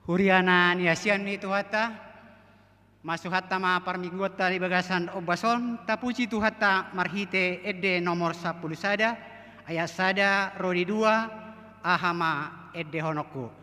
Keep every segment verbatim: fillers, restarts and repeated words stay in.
Huria na niasian ni Tuhanta, masuhanta ma parmingguonta di bagasan ombas on, tapuji Tuhanta marhite ende nomor sampulu sada, ayat sada ro di dua, aha ma endehononku.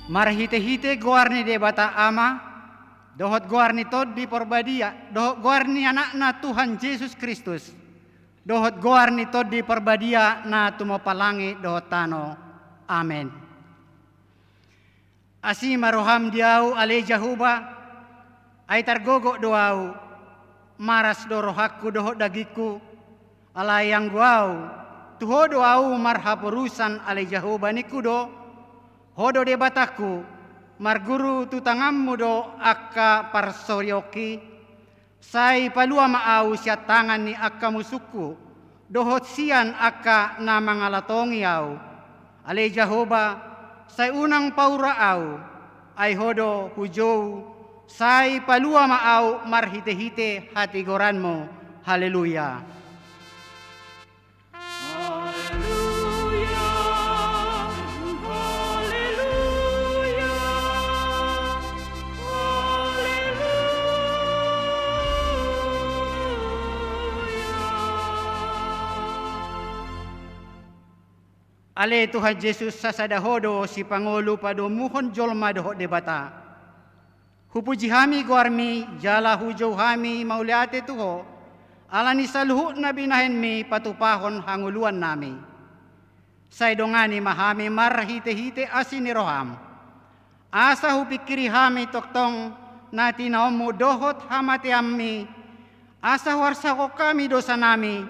Marhite-hite goar ni Debata Ama, dohot goar ni Tondi Porbadia, dohot goar ni Anakna Tuhan Jesus Kristus, dohot goar ni Tondi Porbadia na tumompa langit dohot tano. Amen. Asi ma roham di ahu ale Jahowa, ai targogo do ahu, maras do rohangku dohot dagingku, alai anggo ahu, tu Ho do ahu marhaporusan ale Jahowa ningku do, Ho do Debatangku, marguru tu tanganmu do angka parsorionki, sai palua ma ahu sian tangan ni angka musungku, dohot sian angka na mangalatongi ahu. Ale Jahowa, sai unang paura ahu, ai Ho do hujou, sai palua ma ahu marhite-hite hatigoranmu. Haleluya. Haleluya, haleluya, haleluya. Ale Tuhan Jesus, sasada Ho do sipangolu padomuhon jolma dohot Debata. Hupuji hami goarmi, jala hujou hami mauliate tu Ho, ala ni saluhut na binahenmi patupahon hangoluannami. Sai dongani ma hami marhite-hite asi ni roham. Asa hupingkiri hami tongtong na tinaonmu dohot hamateanmi, asa huarsahon hami dosanami,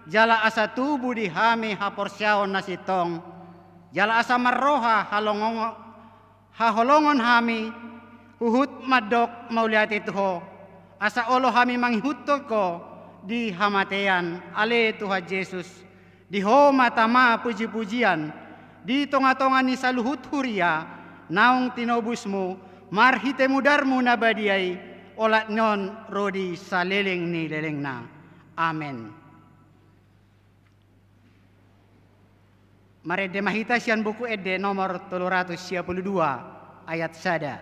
jala asa tubu di hami haporseaon na sintong, jala asa marroha halongongo-, haholongon hami, huhut mandok mauliate tu Ho, asa olo hami mangihuthon Ho di hamatean, ale Tuhan Jesus. Di Ho ma tama puji-pujian, di tonga-tonga ni saluhut huria, naung tinobusmu, marhite mudarmu na badia i, olat ni on ro di saleleng ni lelengna. Amen. Marende ma hita sian Buku Ende nomor tolu ratus sia pulu dua, ayat sada.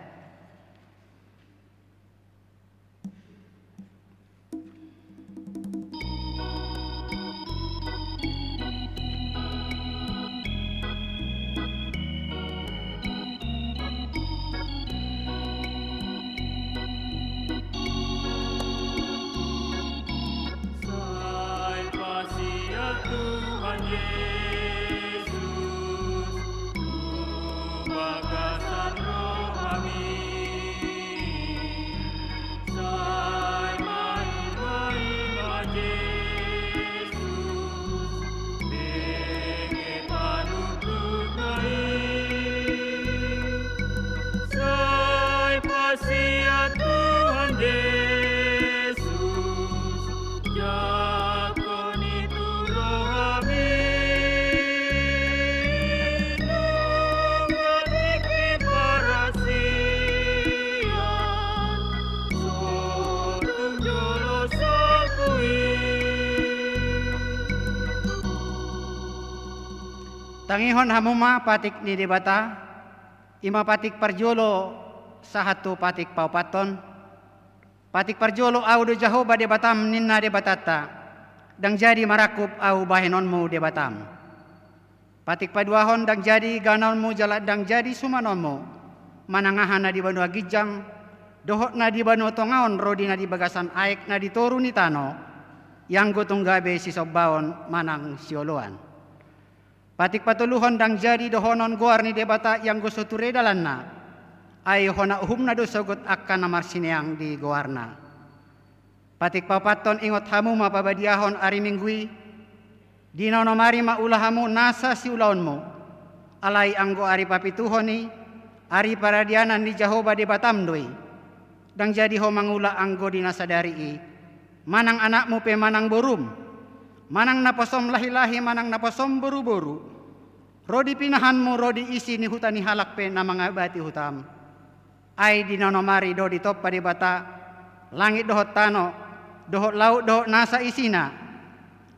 Sai pasia Tuhan Jesus tu bagasan rohami. Tangihon hamu ma patik ni Debata, i ma patik parjolo sahat tu patik paopathon. Patik parjolo, Ahu do Jahowa Debatam, ninna Debatanta, ndang jadi marangkup Ahu bahenonmu Debatam. Patik paduahon, ndang jadi gaononmu jala ndang jadi sumanonmu manang aha na di banua ginjang dohot na di banua tonga on ro di na di bagasan aek na di toru ni tano, ianggo tung gabe sisombaon manang sioloan. Patik patoluhon, ndang jadi dohonon goar ni Debata ianggo so ture dalanna, ai hona uhumna do sogot angka na marsineang di goarna. Patik paopathon, ingot hamu ma pabadiahon ari Minggu i. Di na onom ari ma ula hamu nasa siulaonmu. Alai anggo ari papituhon i, ari paradianan ni Jahowa Debatam do i. Ndang jadi ho mangula anggo di na sadari i, manang anakmu pe manang borum, manang naposom lahilahi manang naposom boruboru, ro di pinahanmu ro di isi ni huta ni halak pe na mangabati hutam. Ai di na onom ari do ditompa Debata langit dohot tano, dohot laut dohot nasa isina.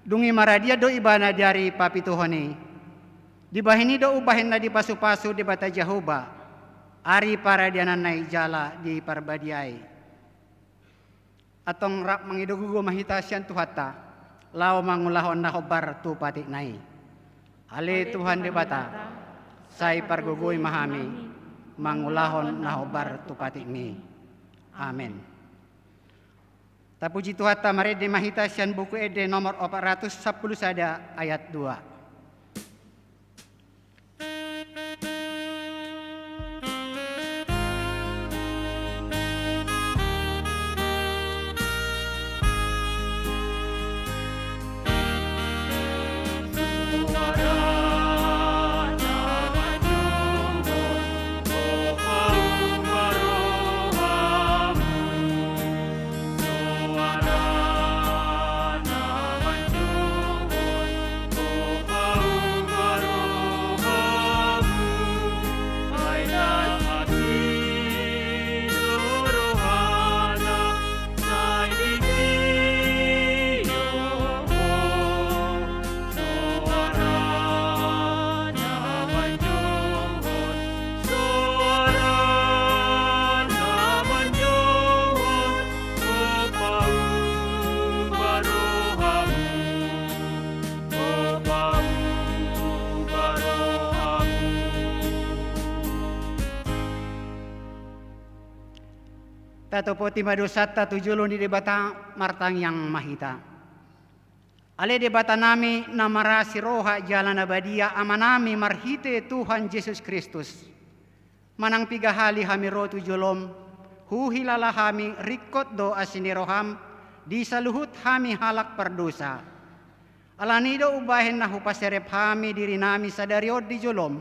Dung i maradian do Ibana di ari papituhon i. Dibahen i do umbahen na dipasupasu Debata Jahowa ari paradiananna i jala diparbadiai. Antong rap mangido gogo ma hita sian Tuhanta, laho mangulahon na hombar tu patikna i. Ale Tuhan Debata, sai pargogoi ma hami mangulahon na hombar tu patikmi. Amen. Tapuji Tuhanta, marende ma hita sian Buku Ende nomor opat ratus sampulu sada ayat dua. Tatopoti ma dosanta tu jolo ni Debata, martangiang ma hita. Ale Debatanami na marasi roha jala na badia, Amanami marhite Tuhan Jesus Kristus. Manang piga hali hami ro tu jolom, huhilala hami ringkot do asi ni roham di saluhut hami halak pardosa. Alani do umbahen na hupaserep hami dirinami sadari on di jolom,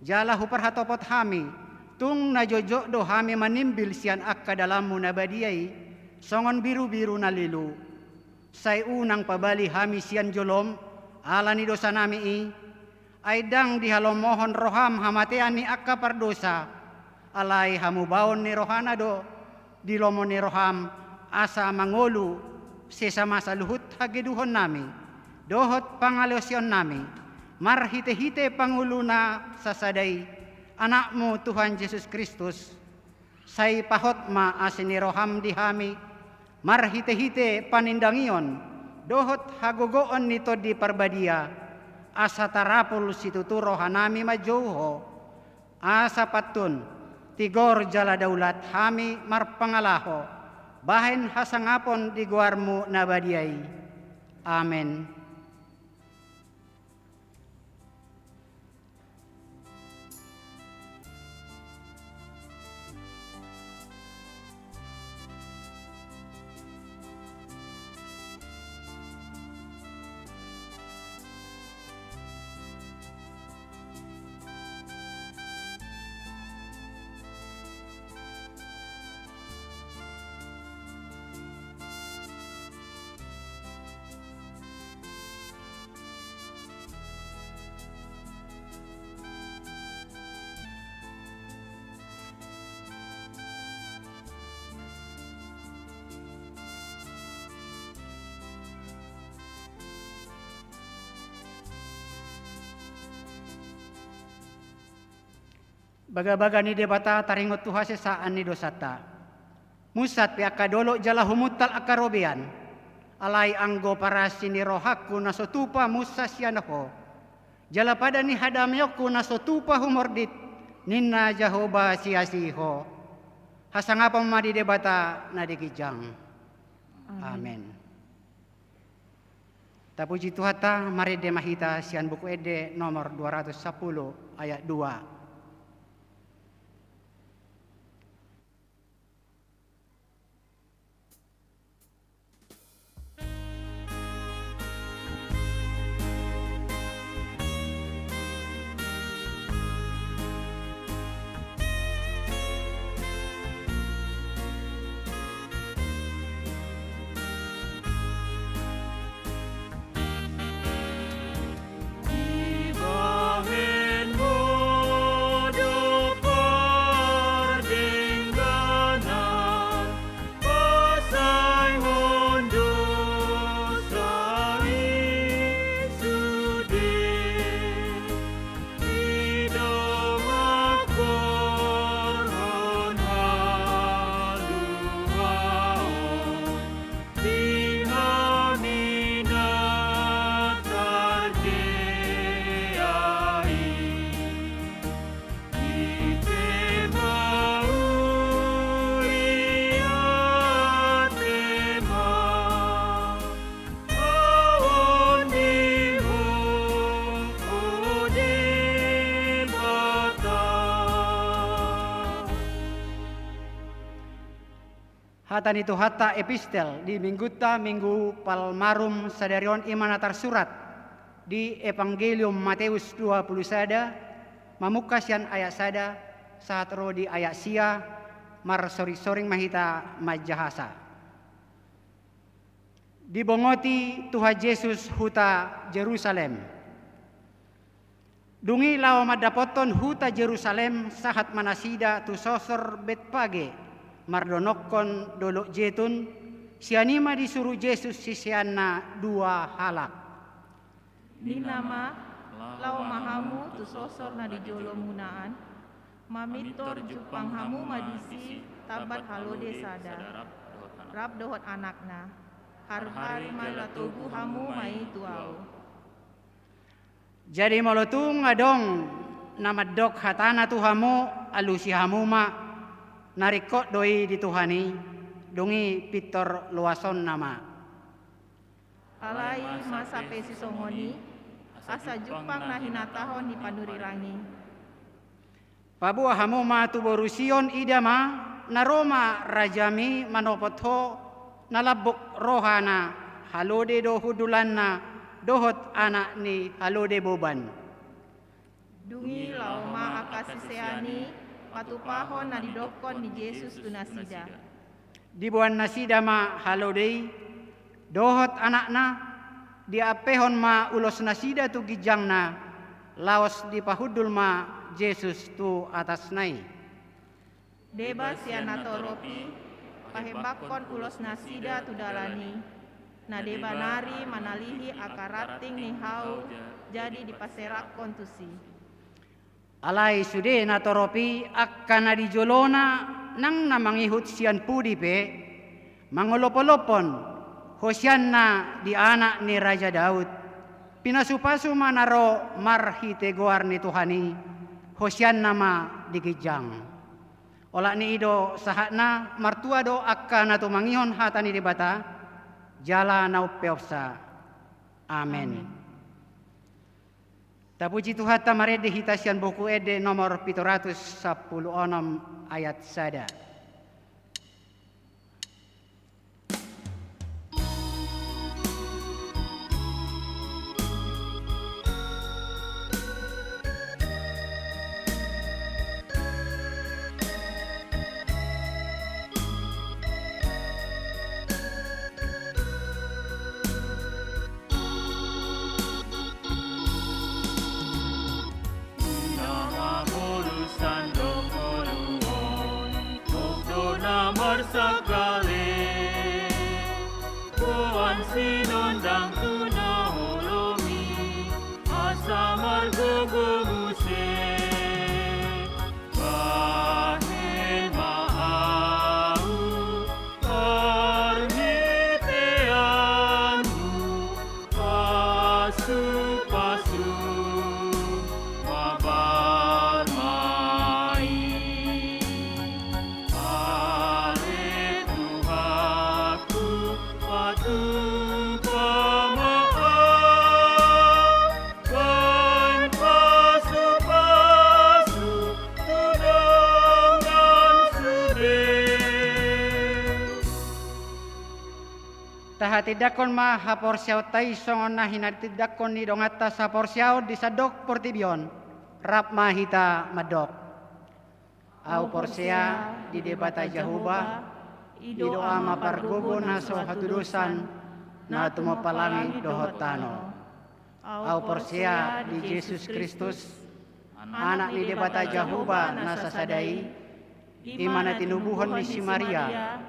jala huparhatopot hami, tung na jotjot do hami manimbil sian angka dalanmu na badia i, songon birubiru na lilu. Sai unang pabali hami sian jolom, ala ni dosanami i, ai ndang dihalomohon roham hamatean ni angka pardosa, alai hamubaon ni rohana do di lomo ni roham, asa mangolu sesa ma saluhut hageduhonnami, dohot pangalaosionnami, marhitehite pangoluna sasada i, Anakmu Tuhan Jesus Kristus, Sai pahot ma asi ni roham di hami, marhitehite panindangion, dohot hagogoon ni Tondi Parbadia, asa tarapul situtu rohanami manjou Ho, asa pantun, tigor jala daulat hami marpangalaho, bahen hasangapon di goarmu na badia i. Amen. Bagabaga ni Debata taringot tu hasesaan ni dosanta. Munsat pe angka dolok jala humuntal angka robean. Alai anggo parasi ni rohangku na so tupa munsa sian Ho. Jala pada ni hadameonku na so tupa humordit, ninna Jahowa siasi Ho. Hasangapon ma di Debata na di ginjang. Amen. Amen. Tapuji Tuhanta, marende ma hita sian Buku Ende nomor dua ratus sapuluh ayat dua. Hata ni Tuhanta, epistel di Minggunta, Minggu Palmarum sadari on, i ma na tarsurat di Evangelium Mateus dua puluh sada, mamungka sian ayat sada sahat ro di ayat sia. Marsoringsoring ma hita manjahasa. Dibongoti Tuhan Jesus huta Jerusalem. Dung i laho mandapothon huta Jerusalem, sahat ma nasida tu sosor Betpage, mardonokkon Dolok Jetun. Sian i ma disuru Jesus siseanna dua halak. Ninna ma: Laho ma hamu tu sosor na di jolo muna an, mamintor jumpang hamu ma disi tambat halode sada, rap dohot anakna. Harhari ma latogu hamu ma i tu Ahu. Jadi molo tung adong na mandok hatana tu hamu, alusi hamu ma, na ringkot do i di Tuhan i. Dung i pintor loasonna ma. Alai masa pe sisongon i, asa jumpang na hinatahon ni panurirang i. Paboa hamu ma tu boru Sion, ida ma, na ro ma rajami manopot ho, na lambok rohana, halode do hundulanna, dohot anak ni halode boban. Dung i laho ma angka sisean i patupahon na didokkon ni Jesus tu nasida. Diboan nasida ma halode i dohot anakna, diampehon ma ulos nasida tu ginjangna, laos dipahundul ma Jesus tu atasna i. Deba sian natorop i pahembakkon ulos nasida tu dalan i, na deba nari manalihi angka ranting ni hau jadi dipaserakkon tusi. Alai sude natorop i, angka na di jolona nang na mangihut sian pudi pe, mangolopolophon: Hosianna di anak ni Raja Daud. Pinasupasu ma na ro marhite goar ni Tuhan i. Hosianna ma di ginjang. Olat ni i do sahatna. Martua do angka na tumangihon hata ni Debata jala na umpeopsa. Amen. Amen. Tapuji Tuhanta, marende hita sian Buku Ende nomor pitu ratus sampulu onom ayat sada. Di na mangolu sandok ngolu on, gok do na marsangkale. Boan sinondang tu na holom i, asa margogo muse. Pasu ma barmai, ale Tuhanku, patupa ma au, baen pasu-pasu tu dongan sude. Tahatindangkon ma haporseaonta i songon na hinatindangkon ni donganta saporseaon di sandok portibi on. Rap ma hita mandok. Ahu porsea di Debata Jahowa, i do Ama pargogo na so hatudosan, na tumompa langit dohot tano. Ahu porsea di Jesus Kristus, Anak ni Debata Jahowa na sasada i, i ma na tinubuhon ni si Maria,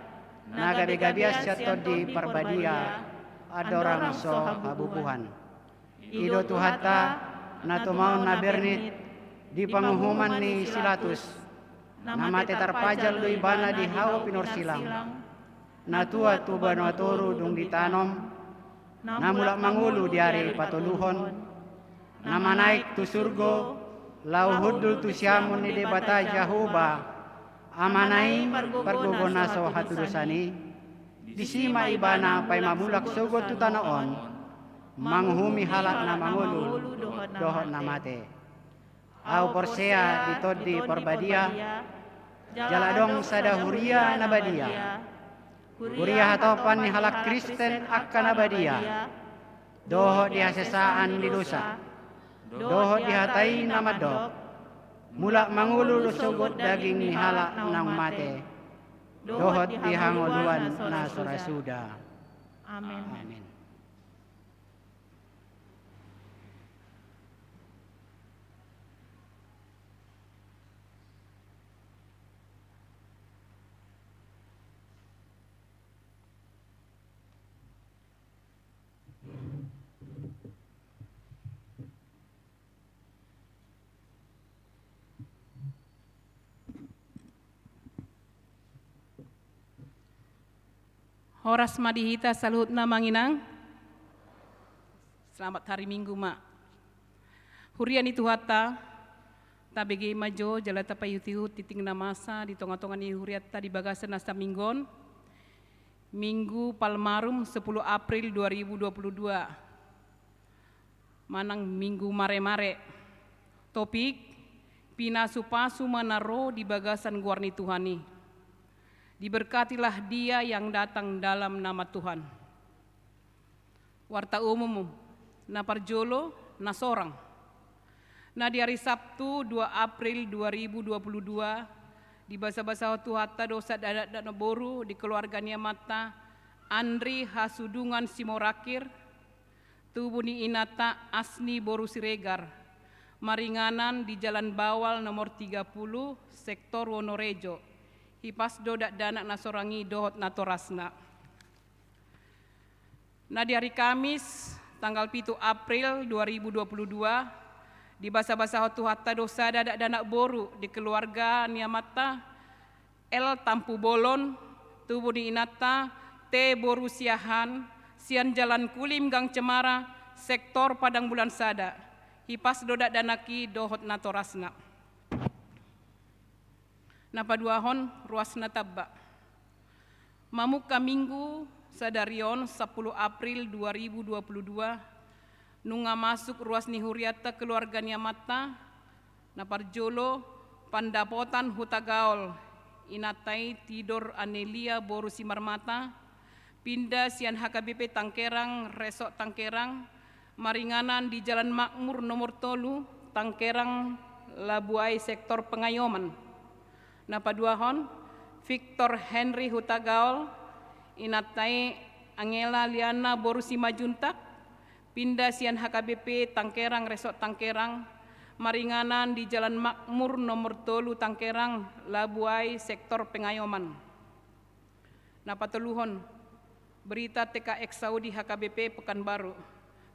na gabe-gabean sian Tondi Parbadia, andorang so habubuhan. I do Tuhanta, na tumaon na bernit di panguhuman ni si Pilatus, na mate tarpajal do ibana di hau pinorsilang, na tua tu banua toru dung ditanom, na mulak mangolu di ari patoluhon, na manaek tu surgo, laho hundul tu siamun ni Debata Jahowa, Amana i pargogo na so hatudosan i, disi ma ibana paima mulak sogot tu tano on, manguhumi halak na mangolu dohot na mate. Ahu porsea di Tondi Parbadia, jala adong sada huria na badia, huria hatopan ni halak Kristen angka na badia, dohot di hasesaan ni dosa, dohot di hata i na mandok, mulak mangolu do sogot daging ni halak naung mate, dohot di hangoluan na so ra suda. Amen. Amen. Horas ma di hita saluhutna, Amang Inang. Selamat hari Minggu ma. Huria ni Tuhanta, tabege ma jo jala tapaihut-ihut tingting na masa di tonga-tonga ni hurianta di bagasan na saminggu on. Minggu Palmarum, sepuluh April dua ribu dua puluh dua. Manang Minggu Mare-mare. Topik: pinasu-pasu ma na ro di bagasan goar ni Tuhan i. Diberkatilah dia yang datang dalam nama Tuhan. Warta umum, na parjolo, na sorang. Na di ari Sabtu, dua April dua ribu dua puluh dua, dibasa-basahon Tuhanta do sada anak, anak boru di keluarga ni amanta, Andri Hasudungan Simorakir, tubu ni inanta Asni boru Siregar, maringanan di Jalan Bawal nomor tiga puluh, sektor Wonorejo. Hipas do dakdanak na sorang i dohot natorasna. Na di ari Kamis, tanggal pitu April dua ribu dua puluh dua, dibasa-basahon Tuhanta do sada dakdanak boru di keluarga ni amanta, L Tampubolon, tubu ni inanta, T boru Siahaan, sian Jalan Kulim Gang Cemara, sektor Padang Bulan Sada. Hipas do dakdanak i dohot natorasna. Na paduahon, ruas na tamba. Mamungka Minggu sadari on, sepuluh April dua ribu dua puluh dua, nunga masuk ruas ni hurianta keluarga ni amanta, na parjolo, Pandapotan Hutagaol, inanta i Tidor Anelia boru Simarmata, pinda sian H K B P Tangkerang, Resort Tangkerang, maringanan di Jalan Makmur nomor tolu, Tangkerang, Labuai, sektor Pengayoman. Na paduahon, Victor Henry Hutagaol, inanta i Angela Liana boru Simanjuntak, pinda sian H K B P Tangkerang, Resort Tangkerang, maringanan di Jalan Makmur nomor tolu, Tangkerang, Labuai, sektor Pengayoman. Na patoluhon, berita T K X Saudi H K B P Pekanbaru.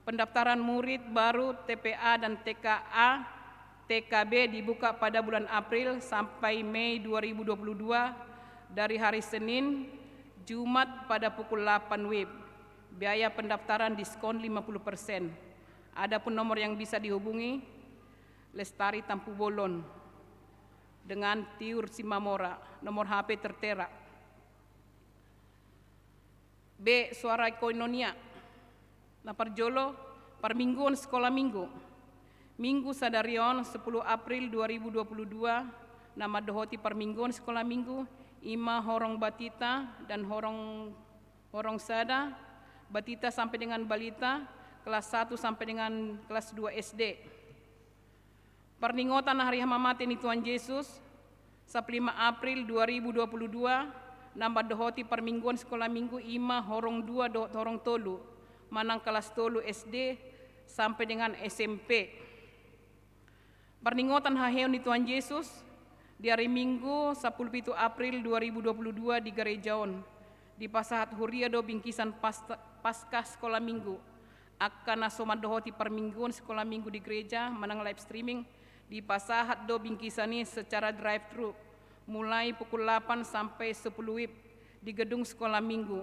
Pendaftaran murid baru T P A dan T K A, T K B dibuka pada bulan April sampai Mei dua ribu dua puluh dua, dari hari Senin, Jumat pada pukul delapan W I B. Biaya pendaftaran diskon lima puluh persen. Adapun nomor yang bisa dihubungi, Lestari Tampubolon dengan Tiur Simamora, nomor H P tertera. B. Suara Koinonia. Na parjolo, parmingguon sikola minggu. Minggu sadari on, sepuluh April dua ribu dua puluh dua, na mandohoti parmingguon sikola minggu, i ma horong batita dan horong, horong sada, batita sampai dengan balita, kelas satu sampai dengan kelas dua S D. Parningotan hari hamamate ni Tuhan Jesus, sampulu lima April dua ribu dua puluh dua, na mandohoti parmingguon sikola minggu, i ma horong dua dohot horong tolu, manang kelas tolu S D sampai dengan S M P. Parningotan haheheon ni Tuhan Jesus, di ari Minggu, sampulu pitu April dua ribu dua puluh dua, di gareja on, dipasahat huria do bingkisan Pas-, Paskah sikola minggu. Angka na so mandohoti parmingguon sikola minggu di gareja manang live streaming, dipasahat do bingkisan i secara drive-thru, mulai pukul lapan sampai sepuluh WIB di gedung sikola minggu.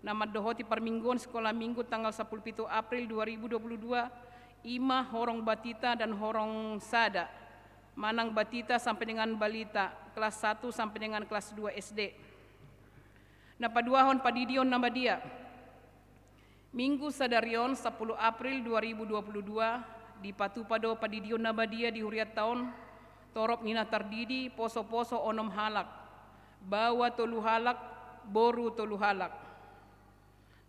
Na mandohoti parmingguon sikola minggu tanggal sampulu pitu April dua ribu dua puluh dua, i ma horong batita dan horong sada, manang batita sampai dengan balita, kelas satu sampai dengan kelas dua S D. Na paduahon, padidion na badia. Minggu sadari on, sampulu April dua ribu dua puluh dua, dipatupa do padidion na badia di hurianta on, torop ni na tardidi, poso-poso onom halak, baoa tolu halak, boru tolu halak.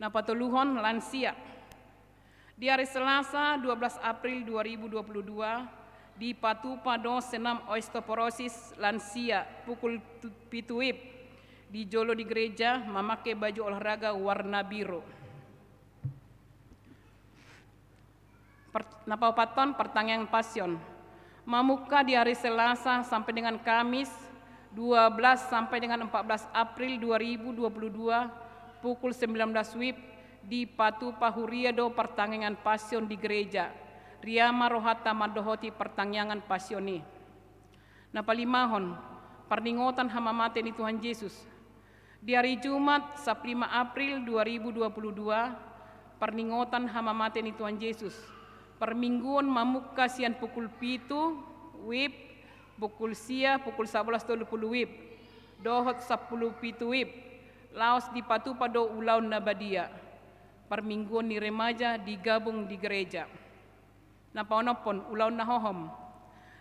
Na patoluhon, lansia. Di ari Selasa, dua belas April dua ribu dua puluh dua, dipatupa do senam osteoporosis lansia pukul tu-, pitu WIB di jolo di gareja, mamake baju olahraga warna biru. Per-, na paopathon, partangiangan Pasion. Mamungka di ari Selasa sampai dengan Kamis, dua belas sampai dengan empat belas April dua ribu dua puluh dua, pukul sembilan belas WIB, dipatupa huria do partangiangan Pasion di gareja. Ria ma rohanta mandohoti partangiangan Pasion i. Na palimahon, parningotan hamamate ni Tuhan Jesus. Di ari Jumat, sampulu lima April dua ribu dua puluh dua, parningotan hamamate ni Tuhan Jesus. Parmingguon mamungka sian pukul pitu WIB, pukul sia, pukul sabolas tolu pulu WIB, dohot sampulu pitu WIB, laos dipatupa do ulaon na badia. Parmingguon ni remaja digabung di gareja. Na paonomhon, ulaon na hohom.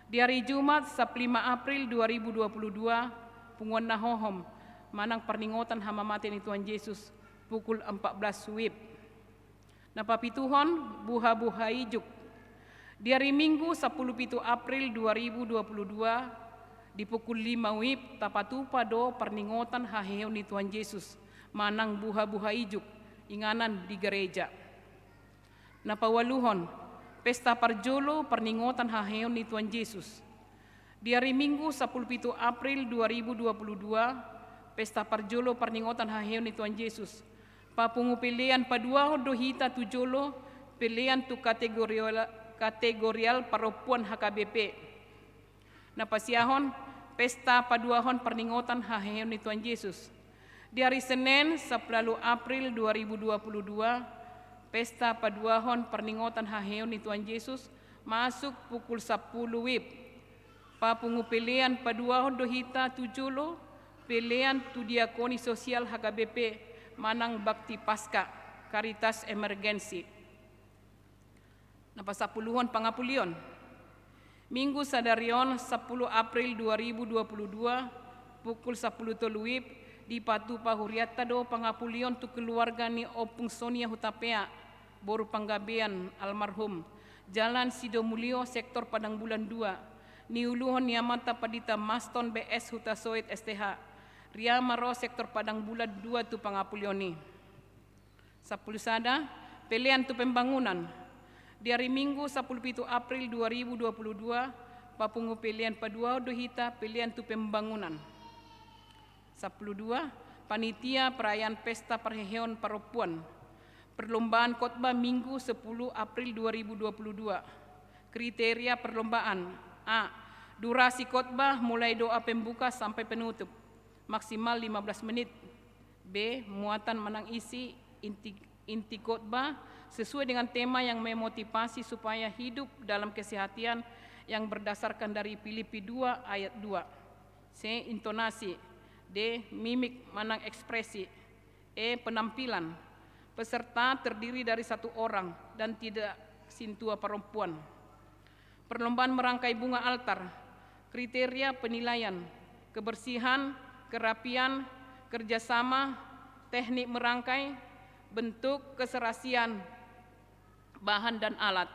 Di ari Jumat, sampulu lima April dua ribu dua puluh dua, punguan na hohom, manang parningotan hamamate ni Tuhan Jesus, pukul empat belas WIB. Na papituhon, buhabuha ijuk. Di ari Minggu, sampulu pitu April dua ribu dua puluh dua, di pukul lima WIB, tapatupa do parningotan haheheon ni Tuhan Jesus, manang buhabuha ijuk, inganan di gareja. Na paualuhon, pesta parjolo parningotan haheheon ni Tuhan Jesus. Di ari Minggu, sampulu pitu April dua ribu dua puluh dua, pesta parjolo parningotan haheheon ni Tuhan Jesus. Papungu pelean paduahon do hita tu jolo, pelean tu kategorial, kategorial parompuan H K B P. Na pasiahon, pesta paduahon parningotan haheheon ni Tuhan Jesus. Di ari Senen, sampulu ualu April dua ribu dua puluh dua, pesta paduahon parningotan haheheon ni Tuhan Jesus, masuk pukul sampulu WIB. Papungu pelean paduahon do hita tu jolo, pelean tu diakoni sosial H K B P, manang bakti Paskah, Caritas Emergency. Na pasampuluhon, pangapulion. Minggu sadari on, sampulu April dua ribu dua puluh dua, pukul sampulu tolu WIB, dipatupa hurianta do pangapulion tu keluarga ni Ompung Sonia Hutapea, boru Panggabean, almarhum, Jalan Sidomulyo, sektor Padang Bulan dua, niuluhon ni amanta Pandita Maston B S Hutasoit S T H. Ria ma ro sektor Padang Bulan dua tu pangapulion i. Sampulu sada, pelean tu pembangunan. Di ari Minggu, sampulu pitu April dua ribu dua puluh dua, papungu pelean paduahon do hita, pelean tu pembangunan. Sampulu dua, panitia perayaan pesta parheheon parompuan. Perlombaan khotbah Minggu, sepuluh April dua ribu dua puluh dua. Kriteria perlombaan: A, durasi khotbah mulai doa pembuka sampai penutup, maksimal lima belas menit. B, muatan manang isi inti, inti khotbah sesuai dengan tema yang memotivasi supaya hidup dalam kesehatan yang berdasarkan dari Filipi dua ayat dua. C. Intonasi. D. Mimik manang ekspresi. E. Penampilan. Peserta terdiri dari satu orang dan tidak sintua perempuan. Perlombaan merangkai bunga altar. Kriteria penilaian: kebersihan, kerapian, kerjasama, teknik merangkai, bentuk, keserasian, bahan dan alat.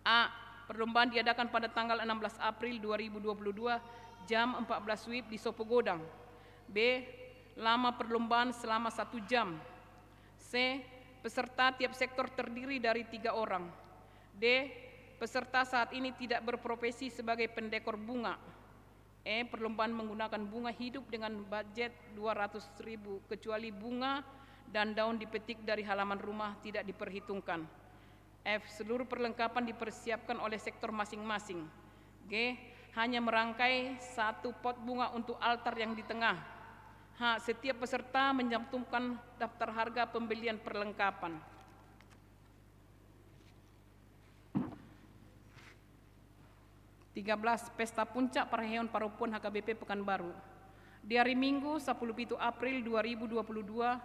A. Perlombaan diadakan pada tanggal enam belas April dua ribu dua puluh dua, jam empat belas W I B di Sopogodang. B. Lama perlombaan selama satu jam. C. Peserta tiap sektor terdiri dari tiga orang. D. Peserta saat ini tidak berprofesi sebagai pendekor bunga. E. Perlombaan menggunakan bunga hidup dengan budget dua ratus ribu, kecuali bunga dan daun dipetik dari halaman rumah tidak diperhitungkan. F. Seluruh perlengkapan dipersiapkan oleh sektor masing-masing. G. Hanya merangkai satu pot bunga untuk altar yang di tengah. H. Setiap peserta mencantumkan daftar harga pembelian perlengkapan. Tiga belas, Pesta Puncak Parheheon Parompuan H K B P Pekanbaru. Di hari Minggu, sapuluh pitu April dua ribu dua puluh dua,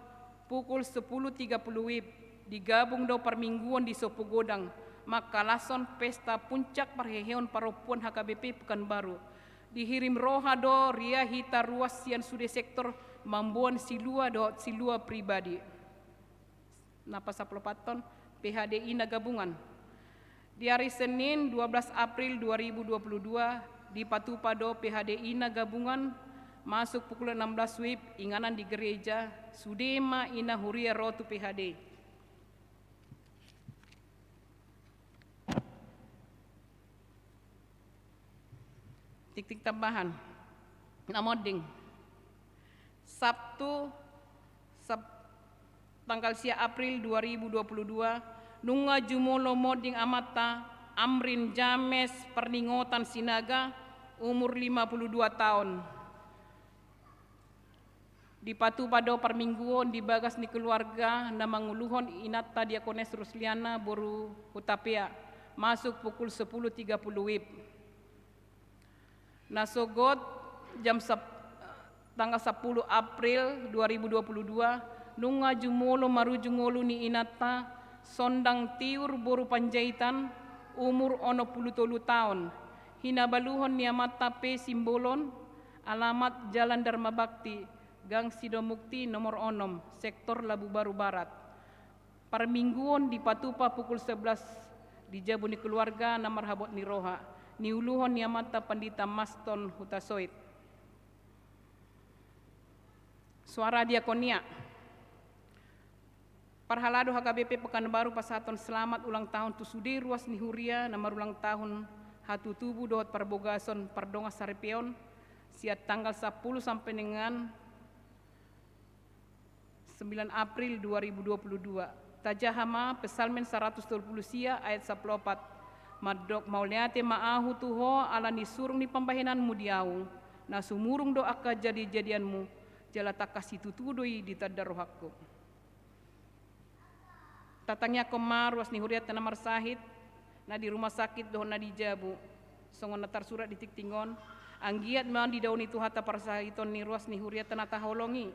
pukul sepuluh tiga puluh W I B, digabung do parmingguon di Sopogodang, mangkalashon Pesta Puncak Parheheon Parompuan H K B P Pekanbaru. Dihirim roha do ria hita ruas sian sude sektor mamboan silua dohot silua pribadi. Na pasampuluopathon, P H D I na gabungan. Di hari Senin, dua belas April dua ribu dua puluh dua, dipatupa do P H D I na gabungan, masuk pukul enam belas W I B, inganan di gereja, sude ma i na huria ro tu P H D I. Tingting tambahan. Na monding. Sabtu, Sab-, tanggal sia April dua ribu dua puluh dua, nunga jumolo monding amanta Amrin James Parningotan Sinaga, umur lima puluh dua taon. Dipatupa do parmingguon di bagas ni keluarga na manguluhon inanta Diakones Rusliana boru Hutapea, masuk pukul sepuluh tiga puluh W I B. Na sogot jam sap-, tanggal sapuluh April dua ribu dua puluh dua, nunga jumolo marujung ngolu ni inanta Sondang Tiur boru Panjaitan, umur onom puluh tolu taon. Hinabaluhon ni amanta P Simbolon, alamat Jalan Dharma Bakti, Gang Sidomukti nomor onom, sektor Labubaru Barat. Parmingguon dipatupa pukul sebelas di jabu ni keluarga na marhabot ni roha, niuluhon ni amanta Pandita Maston Hutasoit. Suara diakonia. Parhalado H K B P Pekanbaru pasahathon selamat ulang tahun tu sude ruas ni huria na marulang tahun hatutubu dohot parbogason pardongan saripeon, sian tanggal sapuluh sampe dengan sembilan April dua ribu dua puluh dua. Tajaha ma Psalmen saratus tolu pulu sia ayat sampulu opat. Mandok mauliate ma ahu tu Ho ala ni surung ni pambahenanmu di ahu, na sumurung do angka jadijadianmu, jala tangkas situtu do i di tanda rohangku. Tatangiangkon ma ruas ni hurianta na marsahit, na di rumah sakit dohot na di jabu. Songon na tarsurat di tingting on, anggiat ma didaoni Tuhanta parsahiton ni ruas ni hurianta na taholongi.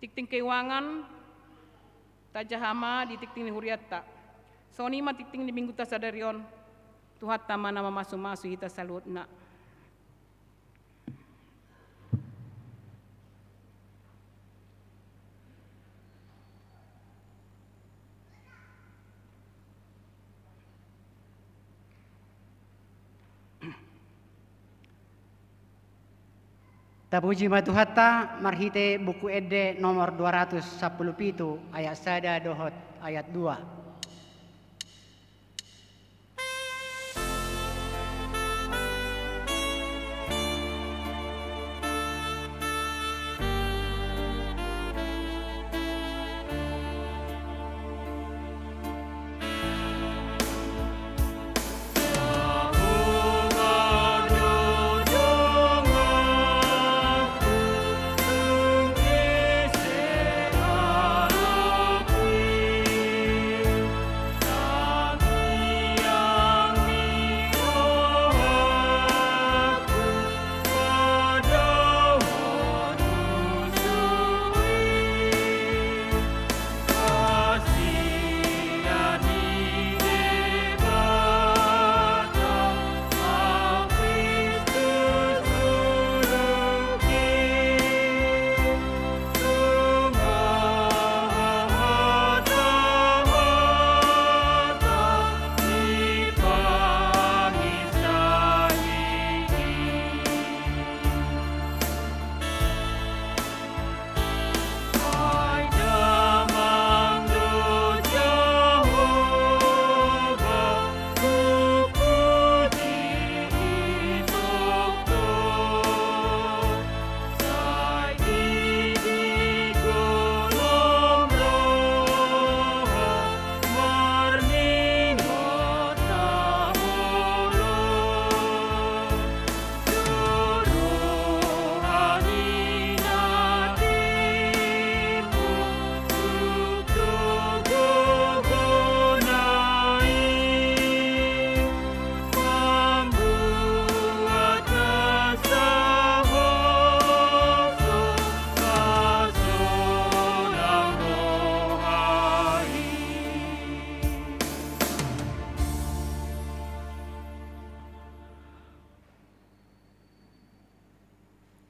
Tingting keuangan, tajaha ma di tingting ni hurianta. Songon i ma tingting ni minggunta sadari on, Tuhanta ma na mamasumasu hita saluhutna. Tapuji ma Tuhanta marhite Buku Ende nomor dua ratus sampulu pitu ayat sada dohot ayat dua.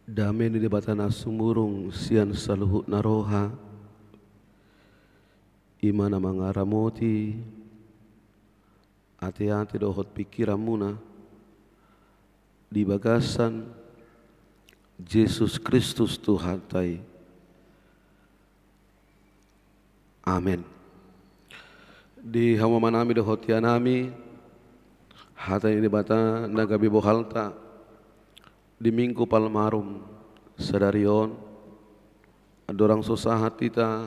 Dame ni Debata na sumurung sian saluhutna roha, i ma na mangaramoti ateate dohot pingkiranmuna di bagasan Jesus Kristus Tuhanta i. Amen. Di hamu amanami dohot inanami, hata ni Debata na gabe bohalta di Minggu Palmarum sadari on, andorang so sahat hita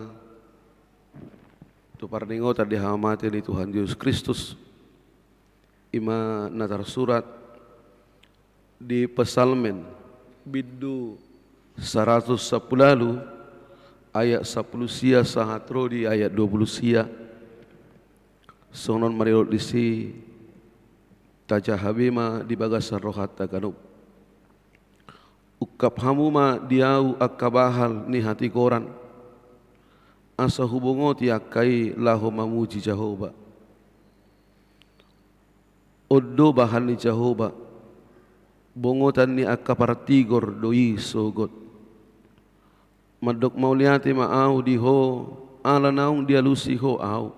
tu parningotan di hamamate ni Tuhan Jesus Kristus, i ma na tarsurat di Psalmen bindu saratus sampulu ualu, ayat sampulu sia sahat ro di ayat dua pulu sia. Songon on ma didok disi, tajaha be ma di bagasan rohanta ganup. Ungkap hamu ma di ahu angka bahal ni hatigoran, asa hubongoti angka i laho mamuji Jahowa. On do bahal ni Jahowa, bongotan ni angka partigor do i sogot. Mandok mauliate ma ahu di Ho, ala naung dialusi Ho ahu,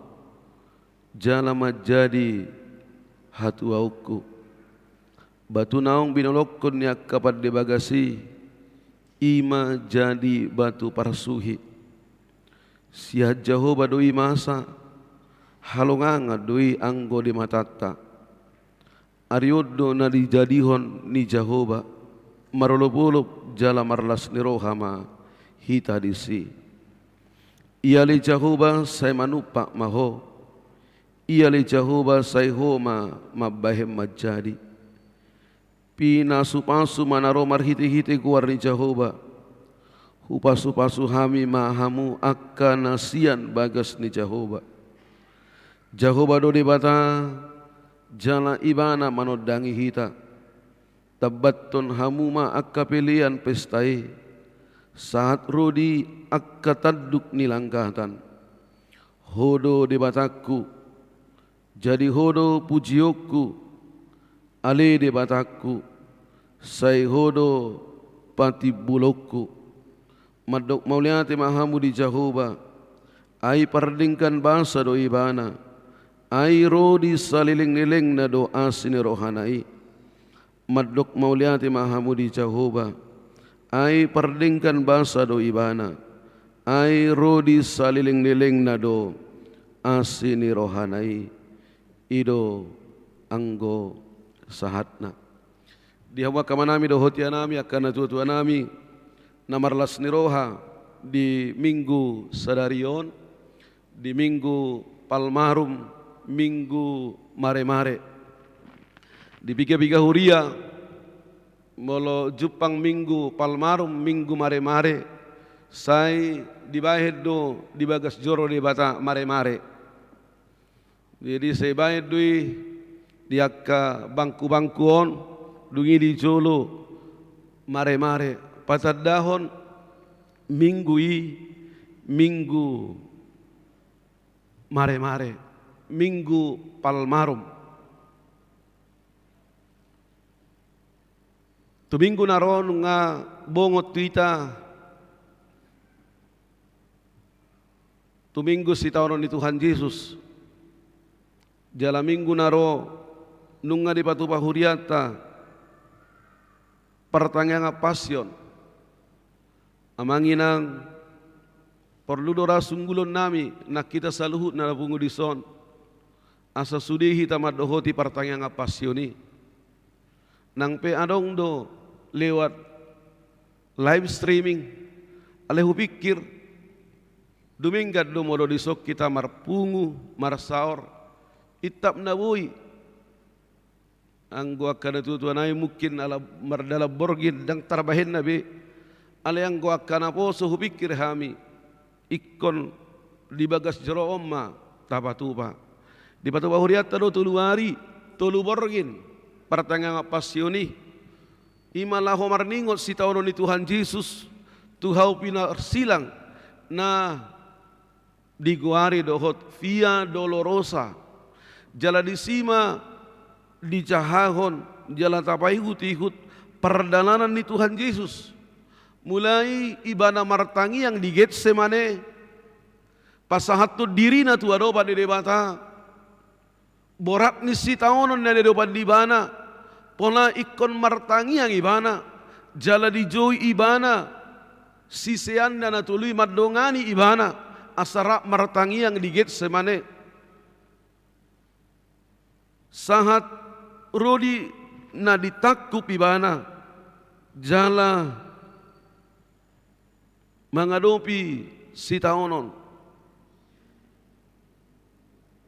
jala manjadi hatuaonku. Batu naung binolongkon ni angka pande bagas i, i ma jadi batu parsuhi. Sian Jahowa do i masa, halongangan do i anggo di matanta. Ari on do na dijadihon ni Jahowa, marolopolop jala marlas ni roha ma hita disi. Ia ale Jahowa, sai manumpak ma Ho. Ia ale Jahowa, sai Ho ma mambahen manjadi. Pinasupasu ma na ro marhitehite goar ni Jahowa. Hupasupasu hami ma hamu angka na sian bagas ni Jahowa. Jahowa do Debata, jala Ibana manondangi hita. Tambathon hamu ma angka pelean pesta i, sahat ro di angka tanduk ni langgatan. Ho do Debatangku, jadi Ho do pujionku, ale Debatangku, sai Ho do patimbulonku. Mandok mauliate ma hamu di Jahowa, ai pardenggan basa do Ibana, ai ro di salelenglelengna do asi ni rohana i. Mandok mauliate ma hamu di Jahowa, ai pardenggan basa do Ibana, ai ro di salelenglelengna do asi ni rohana i. I do anggo sahatna. Di hamu angka amanami dohot inanami, angka natuatuanami, na marlas ni roha di Minggu sadari on, di Minggu Palmarum, Minggu Maremare. Di piga-piga huria, molo jumpang Minggu Palmarum, Minggu Maremare, sai dibahen do di bagas joro ni Debata Maremare. Jadi sai bahen do i di angka bangku-bangku on, dung i di jolo Maremare, patandahon Minggu i Minggu Maremare, Minggu Palmarum. Tu Minggu na ro nunga bongot tu hita tu Minggu sitaonon ni Tuhan Jesus. Jala Minggu na ro nunga dipatupa hurianta partangiangan Passion. Amang inang, porlu do ra sunggulon nami nang hita saluhutna na pungu dison, asa sude hita mandohoti partangiangan Passion i. Nang pe adong do lewat live streaming, alai hupingkir dumenggan do molo dison hita marpungu, marsaor, intap na boi. Anggo angka natuatua nami mungkin ala mardalan borngin ndang tarbahenna be. Alai anggo angka naposo hupingkir hami, ingkon di bagas joro on ma tapatupa. Dipatupa hurianta do tolu ari, tolu borngin partangiangan Passion i. I ma laho marningot sitaonon ni Tuhan Jesus tu hau pinarsilang na digoari dohot Via Dolorosa. Jala disi ma dijahahon jala tapaihutihut pardalanan ni Tuhan Jesus. Mulai ibana martangiang di Getsemane, pasahathon dirina tu adopan ni Debata, borat ni sitaonon na niadopan ni ibana, pola ingkon martangiang ibana, jala dijou ibana siseanna na tolu i mandongani ibana, asa rap martangiang di Getsemane. Sahat ro di na ditangkup ibana, jala mangadopi sitaonon.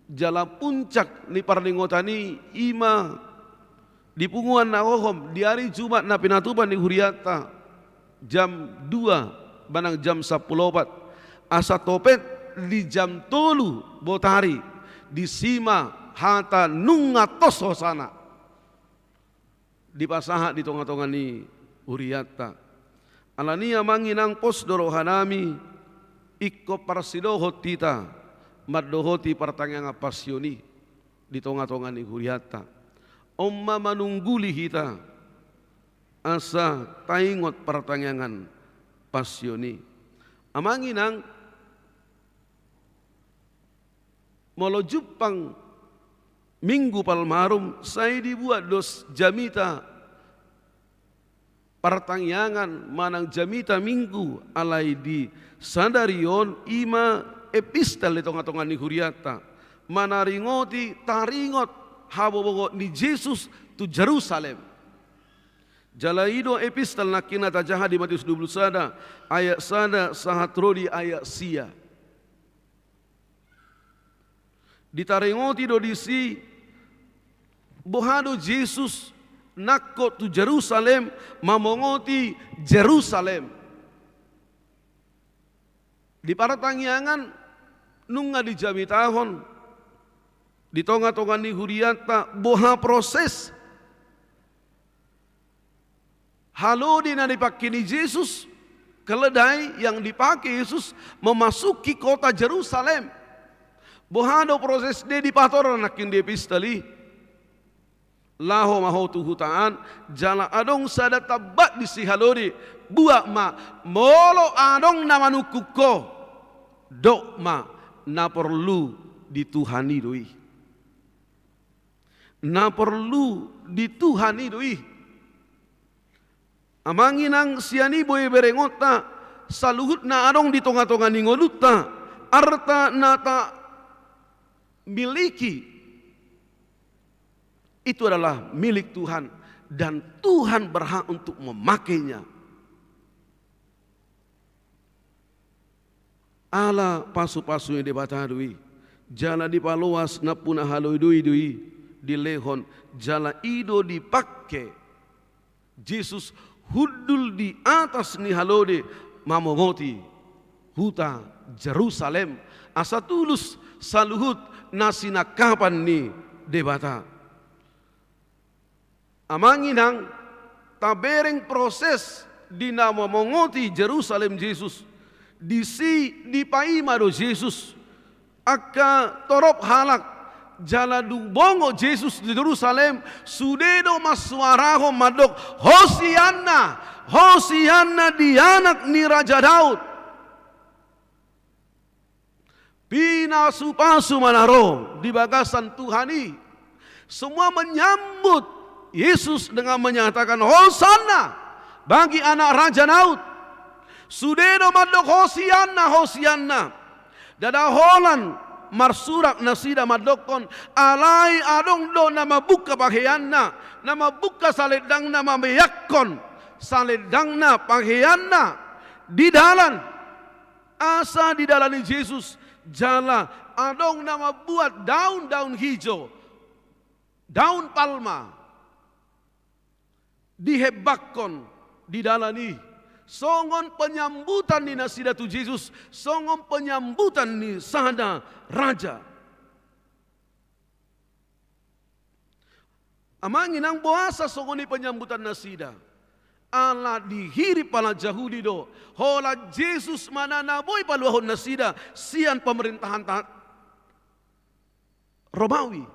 Jala puncak ni parningotan i, i ma di punguan na hohom, di ari Jumat na pinatupa ni hurianta, jam dua manang jam sampulu opat, asa topet di jam tolu botari, disi ma hata nunga tos hosana dipasahat di tongatonga ni hurianta. Alani i, amang inang, pos do rohanami ingkon parsidohot hita mandohoti partangiangan Passion i di tongatonga ni hurianta. On ma manungguli hita asa taingot partangiangan Passion i. Amang inang, molo jumpang Minggu Palmarum, sai dibuat do jamita partangiangan manang jamita Minggu, alai di sadari on i ma epistel di tongatonga ni hurianta, manaringoti taringot habobongot ni Jesus tu Jerusalem. Jala i do epistel nangkin na tajaha di Matius dua pulu sada ayat sada sahat ro di ayat sia. Ditaringoti do disi boha do Jesus nangkok tu Jerusalem, mamongoti Jerusalem. Di partangiangan nunga dijamitahon di tongatonga ni hurianta boha proses halode na dipangke ni Jesus, keledai yang dipake Jesus memasuki kota Jerusalem. Boha do proses na dipatorang nangkin di epistel i? Laho ma ho tu huta an, jala adong sada tambat disi halode, buat ma, molo adong na manungkun ho, dok ma, na porlu di Tuhan i do i. Na porlu di Tuhan i do i. Amang inang, sian i boi berengonta, saluhut na adong di tongatonga ni ngolunta, arta na tamiliki, itu adalah milik Tuhan, dan Tuhan berhak untuk memakainya. Ala pasupasu ni Debata do i, jala dipaloas nampuna halodoan do i dilehon, jala i do dipangke Jesus hundul di atas ni halode mamongoti huta Jerusalem, asa tulus saluhut na sinangkapan ni Debata. Amang inang, tabereng proses di na mamongoti Jerusalem Jesus. Disi dipaima do Jesus angka torop halak, jala dung bongot Jesus di Jerusalem, sude do mansuarahon mandok, Hosianna, Hosianna di anak ni Raja Daud. Pinasupasu ma na ro di bagasan Tuhan i. Semua menyambut Yesus dengan menyatakan, "Hosanna bagi anak Raja Daud." Sude do mandok, "Hosianna, Hosianna." Ndada holan marsurat nasida mandokkon, alai adong do na mambungka paheanna, na mambungka salendangna, mameakkon salendangna, paheanna di dalan. Asa didalani Jesus, jala adong na mambuat daun-daun hijau, daun palma, dihembakkon di dalan i. Songon penyambutan ni nasida tu Jesus, songon penyambutan ni sada raja. Amang inang, boasa songon i penyambutan nasida? Ala dihirim halak Jahudi do, holan Jesus ma na boi paluahon nasida sian pemerintahan ta-, Romawi.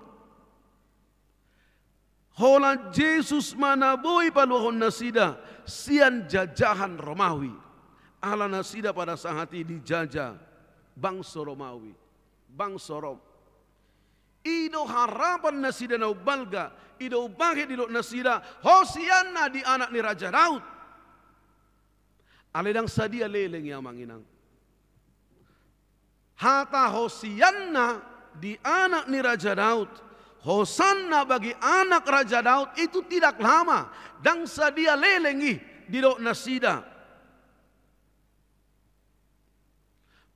Holan Jesus ma na boi paluahon nasida sian jajahan Romawi. Ala nasida pada saat i dijajah bangso Romawi, bangso Rom. I do harapan nasida na umbalga, i do umbahen didok nasida, Hosianna di anak ni Raja Daud. Alai ndang sadia leleng i, amang inang. Hata Hosianna di anak ni Raja Daud, Hosanna bagi anak Raja Daud itu tidak lama, ndang sadia leleng i didok nasida.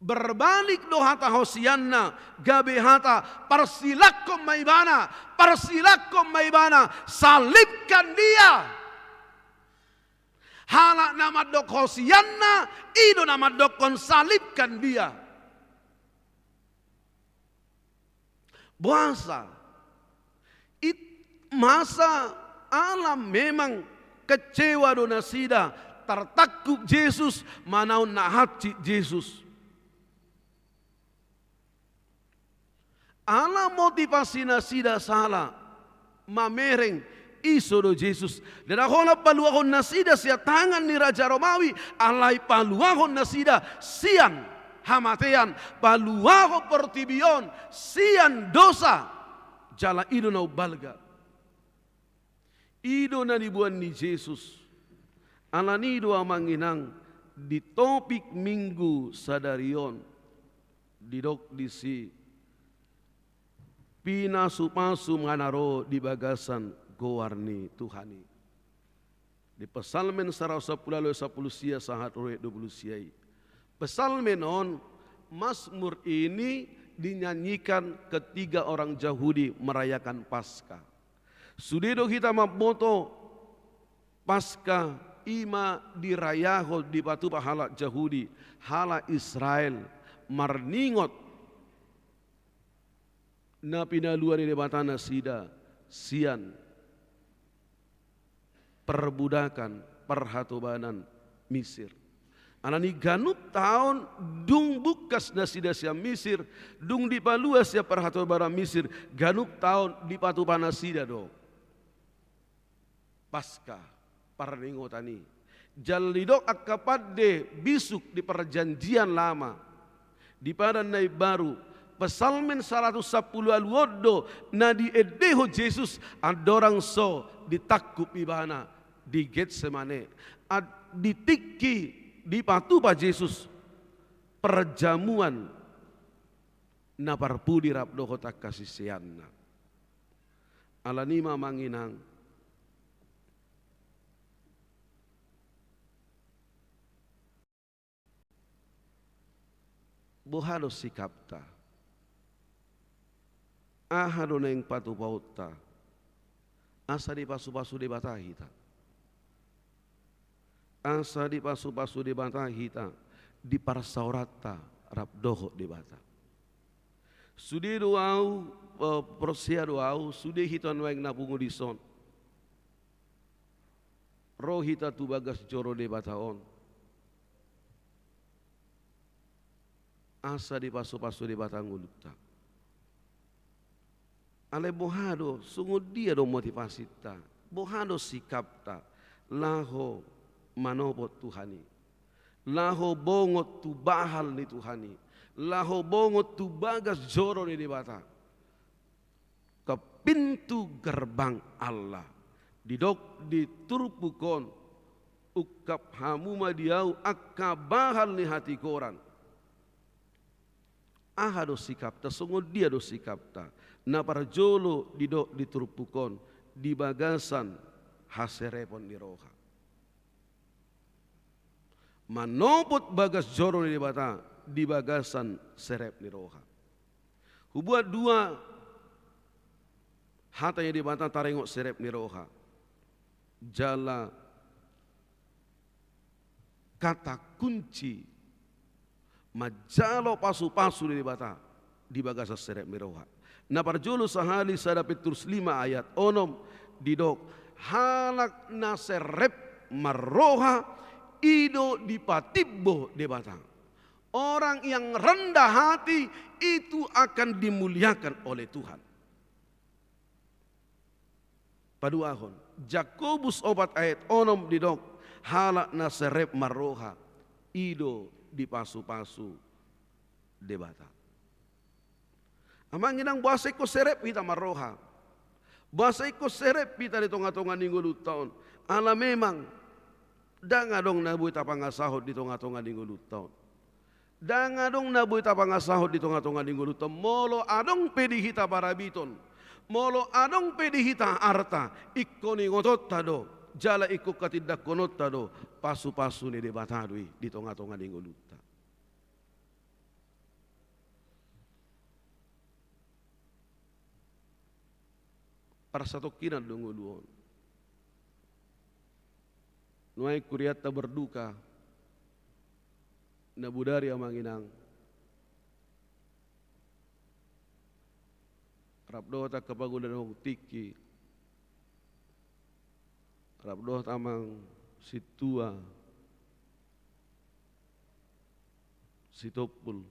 Berbalik do hata Hosianna, gabe hata, Parsilangkon ma ibana, parsilangkon ma ibana, salibkan dia. Halak na mandok Hosianna, i do na mandokkon, salibkan dia. Boasa? It masa ala memang kecewa do nasida, tartangkup Jesus, manaon na hansit Jesus. Ala motivasi nasida sala mamereng iso do Jesus. Ndada holan paluahon nasida sian tangan ni raja Romawi, alai paluahon nasida sian hamatean, paluahon portibi on sian dosa. Jala i do na umbalga. I do na niboan ni Jesus. Alani i do, amang inang, di topik Minggu sadari on didok disi, pinasupasu ma na ro di bagasan goar ni Tuhan i. Di Psalmen saratus sampulu ualu, sampulu sia sahat ro dua pulu sia i. Psalmen on, Mazmur ini dinyanyikan ketika orang Jahudi merayakan Paskah. Sude do hita mamboto Paskah, i ma dirayahon, dipatupa halak Jahudi, halak Israel, marningot na pinalua ni Debata nasida sian perbudakan, parhatobanan Misir. Alani ganup taon dung bungkas nasida sian Misir, dung dipalua sian parhatobanan Misir, ganup taon dipatupa nasida do Paskah, parningotan i. Jala didok angka pande bisuk di Perjanjian Lama, di Padan na Imbaru, Psalmen saratus sampulu ualu on do na diendehon Jesus andorang so ditangkup ibana di Getsemane. Ad-, di tingki dipatupa Jesus perjamuan na parpudi rap dohot angka siseanna. Alani i ma, amang inang, boha do sikapta? Aha do naeng patupaonta? Asa dipasupasu Debata hita. Asa dipasupasu Debata hita di parsaoranta rap dohot Debata. Sude do ahu, eh, porsea do ahu, sude hita nuaeng na pungu dison, ro hita tu bagas joro Debata on, asa dipasupasu Debata ngolunta. Alai boha do, songon dia do motivasinta, boha do sikapta laho manopot Tuhan i, laho bongot tu bahal ni Tuhan i, laho bongot tu bagas joro ni Debata? Ke pintu gerbang Allah, didok di turpuk on, ungkap hamu ma di ahu angka bahal ni hatigoran. Aha do sikapta, songon dia do sikapta? Na parjolo didok di turpuk on, di bagasan haserepon ni roha. Manopot bagas joro ni Debata di bagasan serep ni roha. Hubuat dua hata ni Debata taringot serep ni roha. Jala kata kunci manjalo pasupasu ni Debata di bagasan serep ni roha. Na parjolo sahali sada Petrus lima ayat onom didok, halak na serep marroha i do dipatimbo Debata. Orang yang rendah hati itu akan dimuliakan oleh Tuhan. Paduahon, Jakobus opat ayat onom didok, Halak na serep marroha, i do dipasupasu Debata. Amang inang, boasa ingkon serep hita marroha? Boasa ingkon serep hita di tongatonga ni ngolunta on? Ala memang ndang adong na boi tapangasahon di tongatonga ni ngolunta on. Ndang adong na boi tapangasahon di tongatonga ni ngolunta on. Molo adong pe di hita parabiton, molo adong pe di hita arta, ingkon ingotonta do jala ingkon hatindangkononta do, pasupasu ni Debata do i di tongatonga ni ngolunta. Parsatongkinan do ngolu on. Nuaeng hurianta berduka, na bodari amang inang, rap dohot angka pangula na tingki, rap dohot amang sintua Sitompul,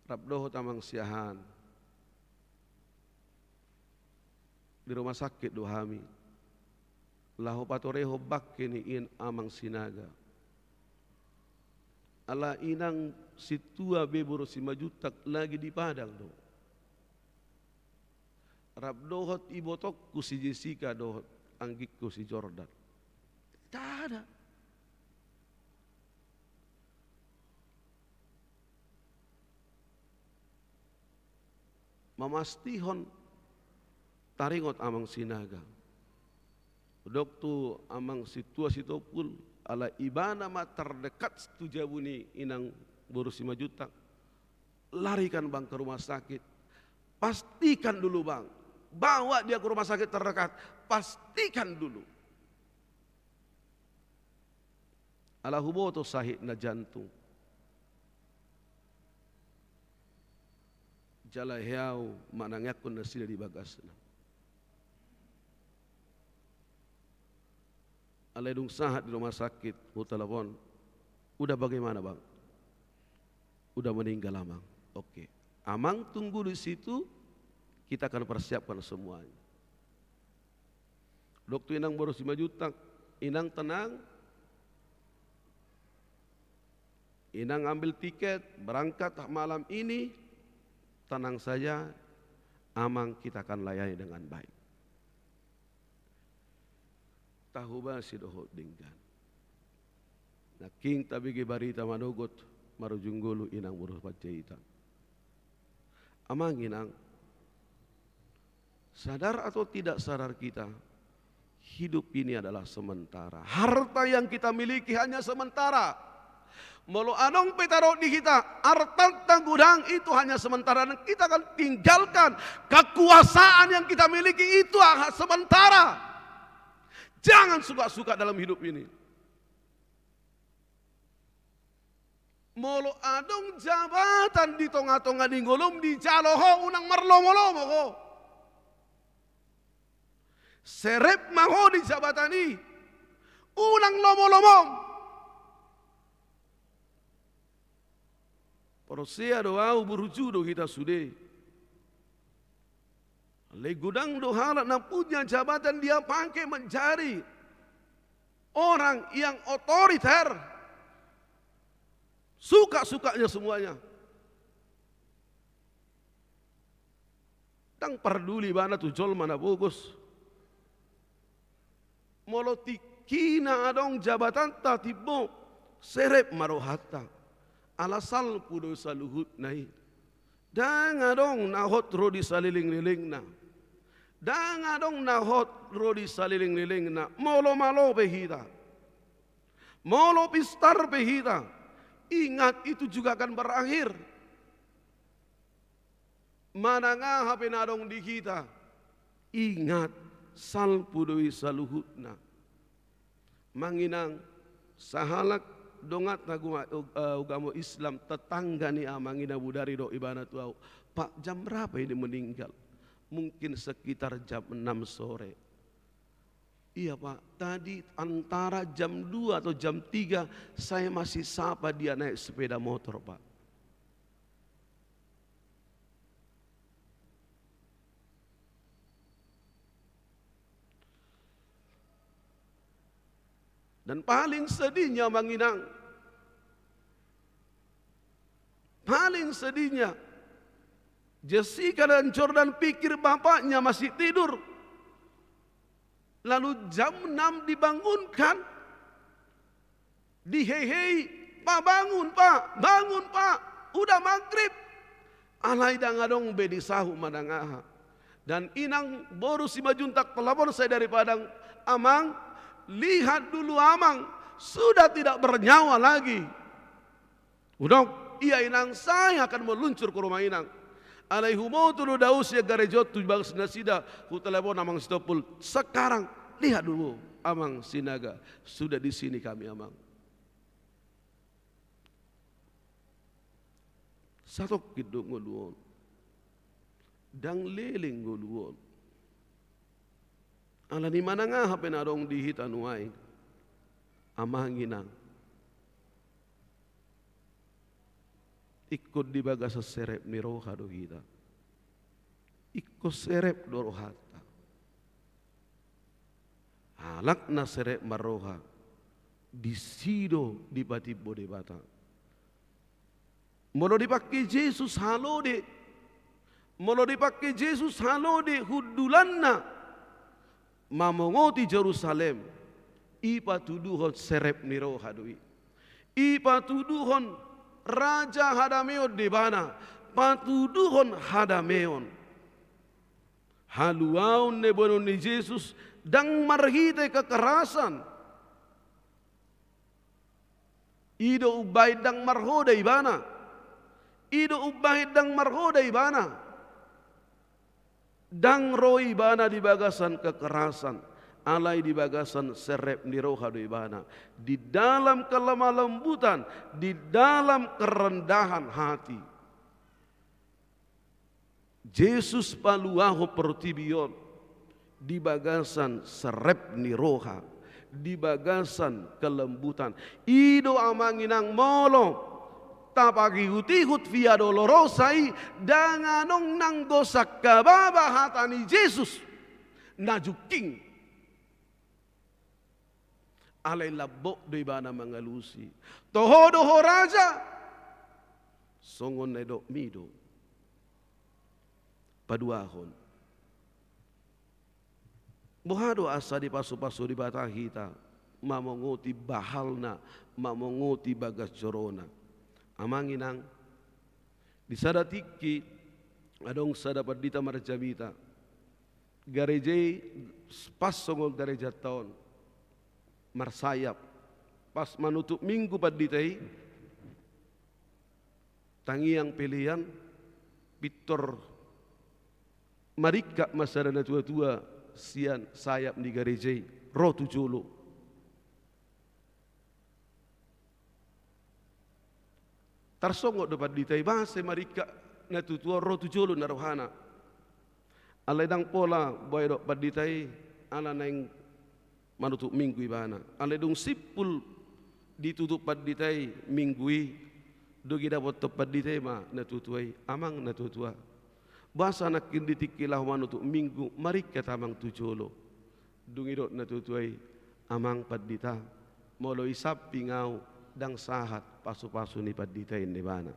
rap dohot amang Siahaan. Di rumah sakit do hami laho patorehon bangke ni inang amang Sinaga. Ala inang sintua be boru Simanjuntak lagi di Padang do. Rap dohot ibotongku si Jessica dohot anggingku si Jordan. Ndada. Mamastihon taringot amang Sinaga. Dok tu amang sintua Sitompul, ala ibana ma terdekat tu jabu ni inang boru Simanjuntak. Larikan bang ke rumah sakit. Pastikan dulu bang. Bawa dia ke rumah sakit terdekat. Pastikan dulu. Ala huboto sahitna jantung. Jala hea ahu manangiangkon nasida di bagasna. Alai dung sahat di rumah sakit, hutelepon. Udah bagaimana bang? Udah meninggal amang. Oke. Amang tunggu di situ, kita akan persiapkan semuanya. Dok tu inang boru Simanjuntak, inang tenang. Inang ambil tiket, berangkat malam ini. Tenang saja, amang kita akan layani dengan baik. Tahobasi dohot denggan. Nangkin tabege barita manogot marujung ngolu inang boru Panjaitan. Amang inang, sadar atau tidak sadar kita, hidup ini adalah sementara. Harta yang kita miliki hanya sementara. Molo adong pe taruh di kita, artanta godang itu hanya sementara dan kita akan tinggalkan kekuasaan yang kita miliki itu hanya sementara. Jangan suka-suka dalam hidup ini. Molo adong jabatan di tongatonga ni ngolum dijalo ho, unang marlomolomo ho. Serep ma ho di jabatan i. Unang lomolomom. Porsea do ahu burju do hita sude. Alai godang do halak na punya jabatan dia pakai menjadi orang yang otoriter. Suka-sukanya semuanya. Ndang parduli ibana tu jolma na pogos. Molo tingkina adong jabatanta timbo, serep ma rohanta. Ala salpu do saluhutna i. Ndang adong na hot ro di salelenglelengna. Ndang adong na hot ro di salelenglelengna. Molo malo pe hita, molo pistar pe hita, ingat itu juga akan berakhir. Manang aha pe na adong di hita, ingat, salpu do i saluhutna. Amang inang, sahalak dongan agama, eh, agama Islam, tetangga ni amang i na bodari do ibana tu ahu. Pak, jam berapa ini meninggal? Mungkin sekitar jam enam sore. Iya, Pak, tadi antara jam dua atau jam tiga saya masih sapa dia naik sepeda motor, Pak. Dan paling sedihnya, Amang Inang, paling sedihnya, Jessica dan Jordan pikir bapaknya masih tidur. Lalu jam enam dibangunkan, dihei-hei, "Pak, bangun, Pak, bangun, Pak, udah maghrib." Alai ndang adong be disahut manang aha. Dan Inang boru Simanjuntak telepon saya dari Padang, "Amang, lihat dulu Amang, sudah tidak bernyawa lagi." Hudok, "Iya Inang, saya akan meluncur ke rumah Inang." Alai huboto do dao sian gareja on tu bagas nasida, hutelepon Amang Sitompul, "Sekarang lihat dulu Amang Sinaga, sudah di sini kami Amang." Satongkin do ngolu on. Ndang leleng ngolu on. Alani manang aha pe na adong di hita nuaeng, Amang Inang, ingkon di bagasan serep ni roha do hita. Ingkon serep do rohanta. Halak na serep marroha, disi do dipatimbo Debata. Molo dipangke Jesus halode, molo dipangke Jesus halode hundulanna mamongoti Jerusalem, i patuduhon serep ni roha do i. I patuduhon raja hadameon do ibana, patuduhon hadameon. Haluaon na boanon ni Jesus ndang marhite kekerasan. I do umbahen ndang marhoda ibana. I do umbahen ndang marhoda ibana. Ndang ro ibana di bagasan kekerasan, alai di bagasan serep ni roha do ibana. Di dalam kelemah lembutan, di dalam kerendahan hati. Jesus paluahon portibi on di bagasan serep ni roha, di bagasan kelembutan. I do, Amang Inang, molo tapangihut-ihut Via Dolorosa i, ndang adong nanggo sangkababa hata ni Jesus na jungking. Alai lambok do ibana mangalusi. Toho do ho raja, songon na nidokmi do. Paduahon. Boha do asa dipasupasu Debata hita mamongoti bahalna, mamongoti bagas jorona? Amang Inang, di sada tingki adong sada pandita marjamita. Gareja i pas songon garejanta on, marsayap. Pas manutup minggu pandita i, tangiang pelean, pintor maringkat ma sada natuatua sian sayap ni gareja i ro tu jolo. Tarsongot do pandita i, boasa maringkat natuatua on ro tu jolo na rohana. Alai ndang pola boi didok pandita i, ala naeng manutup minggu ibana. Alai dung simpul ditutup pandita i minggu i, dung i dapothon pandita i ma natuatua i, "Amang natuatua, boasa nangkin di tingki laho manutup minggu maringkat amang tu jolo?" Dung i didok natuatua i, "Amang pandita, molo di samping au, ndang sahat pasupasu ni pandita i," ninna ibana.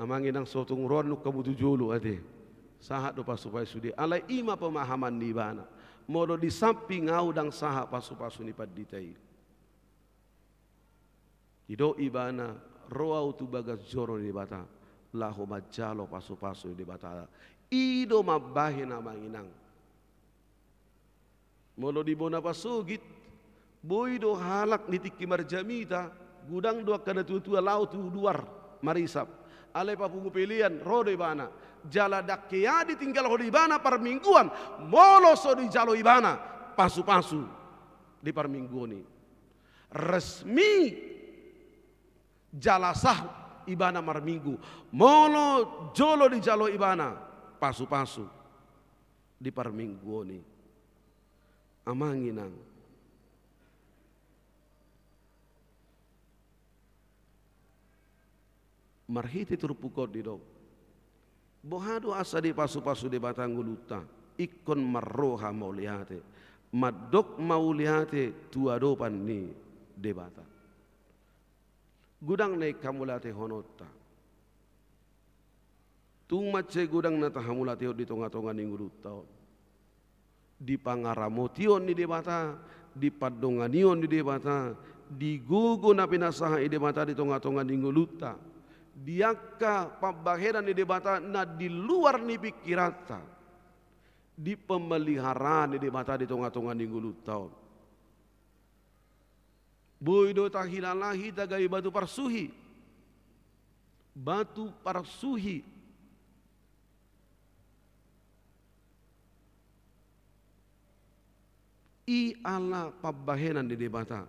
"Amang Inang, so tung ro annon hamu tu jolo ate, sahat do pasupasu i." Alai i ma pemahaman ni ibana, molo di samping au ndang sahat pasupasu ni pandita i. Didok ibana, "Ro au tu bagas joro ni Debata laho manjalo pasupasu ni Debata." I do mambahen, Amang Inang. Molo di bona pasogit, boi do halak di tingki marjamita, godang do angka natuatua laho tu luar marisap. Alai papungu pelean ro do ibana. Jala ndang hea ditinggalhon ibana parmingguan molo so dijalo ibana pasupasu di parmingguon i. Resmi jala sah ibana marminggu molo jolo dijalo ibana pasupasu di parmingguon i. Amang Inang, marhite turpuk on didok, boha do asa dipasupasu Debata ngolunta? Ingkon marroha mauliate. Mandok mauliate tu adopan ni Debata. Godang na ingkon hamauliatehononta. Tung mansai godang na tahamauliatehon di tongatonga ni ngolunta on. Di pangaramotion ni Debata, di pandonganion ni Debata, di gogo na pinasahat ni Debata di tongatonga ni ngolunta, di angka pambahenan ni Debata na di luar ni pingkiranta, di pemeliharaan ni Debata di tongatonga ni ngolunta on. Boi do tahilala hita gabe batu parsuhi. Batu parsuhi. I ala pambahenan ni Debata.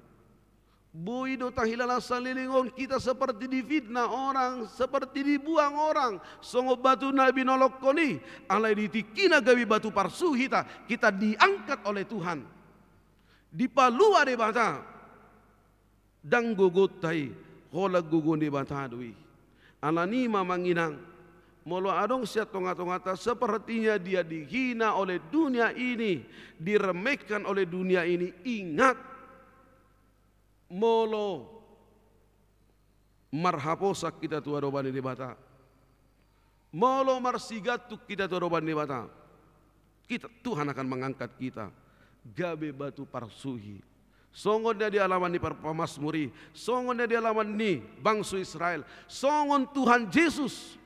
Boi do tahilala saleleng on hita seperti difitnah orang, seperti dibuang orang, songon batu na binolongkon i, alai di tingkina gabe batu parsuhi hita, kita diangkat oleh Tuhan. Dipalua Debata. Ndang gogonta i, holan gogo ni Debata do i. Alani i ma, amang inang, molo adong sian tongatonganta sepertinya dia dihina oleh dunia ini, diremehkan oleh dunia ini, ingat, molo marhaposan hita tu adopan ni Debata, molo marsigantung hita tu adopan ni Debata, kita, Tuhan akan mengangkat kita gabe batu parsuhi. Songon na dialaman ni par-, pamazmur i, songon na dialaman ni bangso Israel, songon Tuhan Jesus.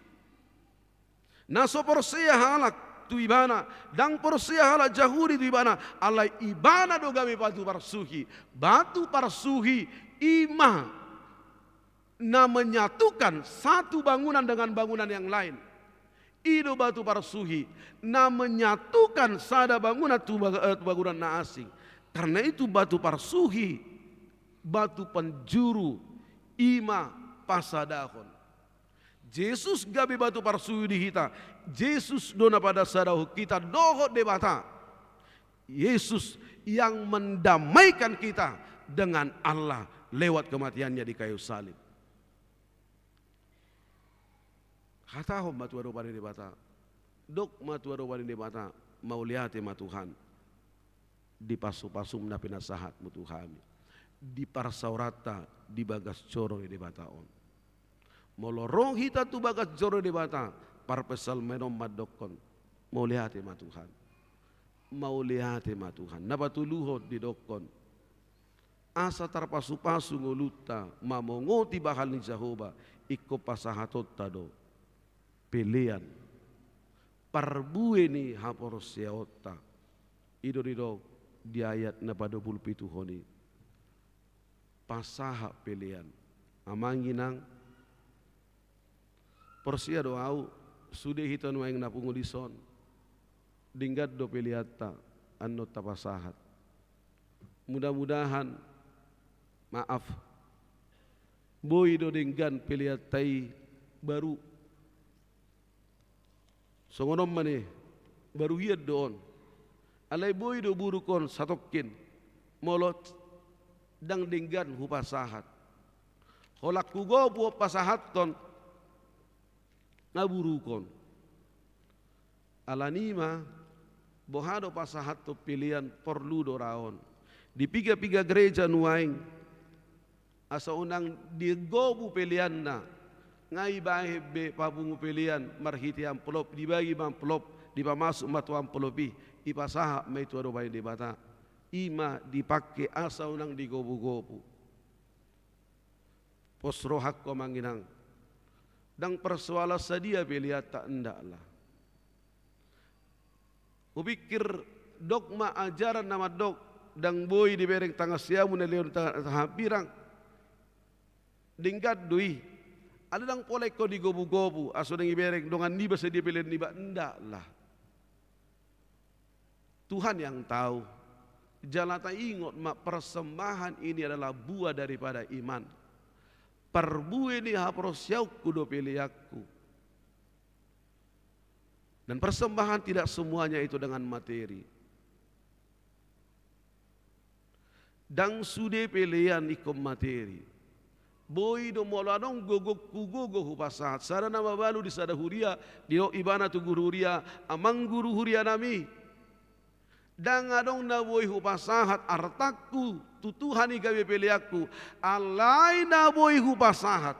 Na so porsea halak tu Ibana, ndang porsea halak Jahudi tu Ibana, alai Ibana do gabe batu parsuhi. Batu parsuhi i ma na menyatukan satu bangunan dengan bangunan yang lain. I do batu parsuhi na menyatukan sada bangunan tu ba-, eh, tu bangunan na asing. Karena itu batu parsuhi, batu penjuru, i ma pasadahon. Jesus gabe batu parsuhi di hita. Jesus do na pinasadahon hita dohot Debata. Yesus yang mendamaikan kita dengan Allah lewat kematian-Nya di kayu salib. Hatahon ma tu adopan ni Debata, dok ma tu adopan ni Debata, mauliate ma Tuhan di pasupasum na pinasahatmu tu hami, di parsaoranta di bagas joro ni Debata on. Molo ro hita tu bagas joro ni Debata, parpsalmen on mandokkon, mauliate ma Tuhan. Mauliate ma Tuhan. Na patoluhon didokkon, asa tarpasupasu ngolunta mamongoti bahal ni Jahowa, ingkon pasahatonta do pelean, parbue ni haporseaonta. I do didok di ayat na paduapulupituhon i. Pasahat pelean. Amang inang, porsea do ahu, sude hita nuaeng na pungu dison, denggan do peleanta annon tapasahat. Mudah-mudahan, maaf, boi do denggan peleanta i baru. Songon on ma ne, baru hian do on. Alai boi do buruk on satongkin, molo ndang denggan hupasahat. Holan hugopu on pasahathon, nga buruk on. Alani i ma, boha do pasahathon pelean, porlu do ra on. Di piga-piga gereja nuaeng, asa unang digopu peleanna, nga dibahen be papungu pelean marhite amplop, dibagi ma amplop, dipamasuk ma tu amplop i, dipasahat ma i tu adopan ni Debata. I ma dipangke asa unang digopugopu. Pos rohangku amang inang, ndang persoalan sadia peleanta, ndang lah. Hupikir dok ma ajaran na mandok, ndang boi dibereng tangan siamun na lehonon tangan hambirang. Denggan do i. Alai ndang pola ingkon digopugopu, asa unang dibereng dongan niba sadia pelean niba, ndang lah. Tuhan yang tahu. Jala taingot ma, persembahan ini adalah buah daripada iman. Parbue ni haporseaonku do peleanku. Dan persembahan tidak semuanya itu dengan materi. Ndang sude pelean ingkon materi. Boi do molo adong gogongku, gogo hupasahat. Sada na mabalu di sada huria, didok ibana tu guru huria, amang guru huria nami, Ndang adong na boi hupasahat artangku tu Tuhan i gabe peleanku, alai na boi hupasahat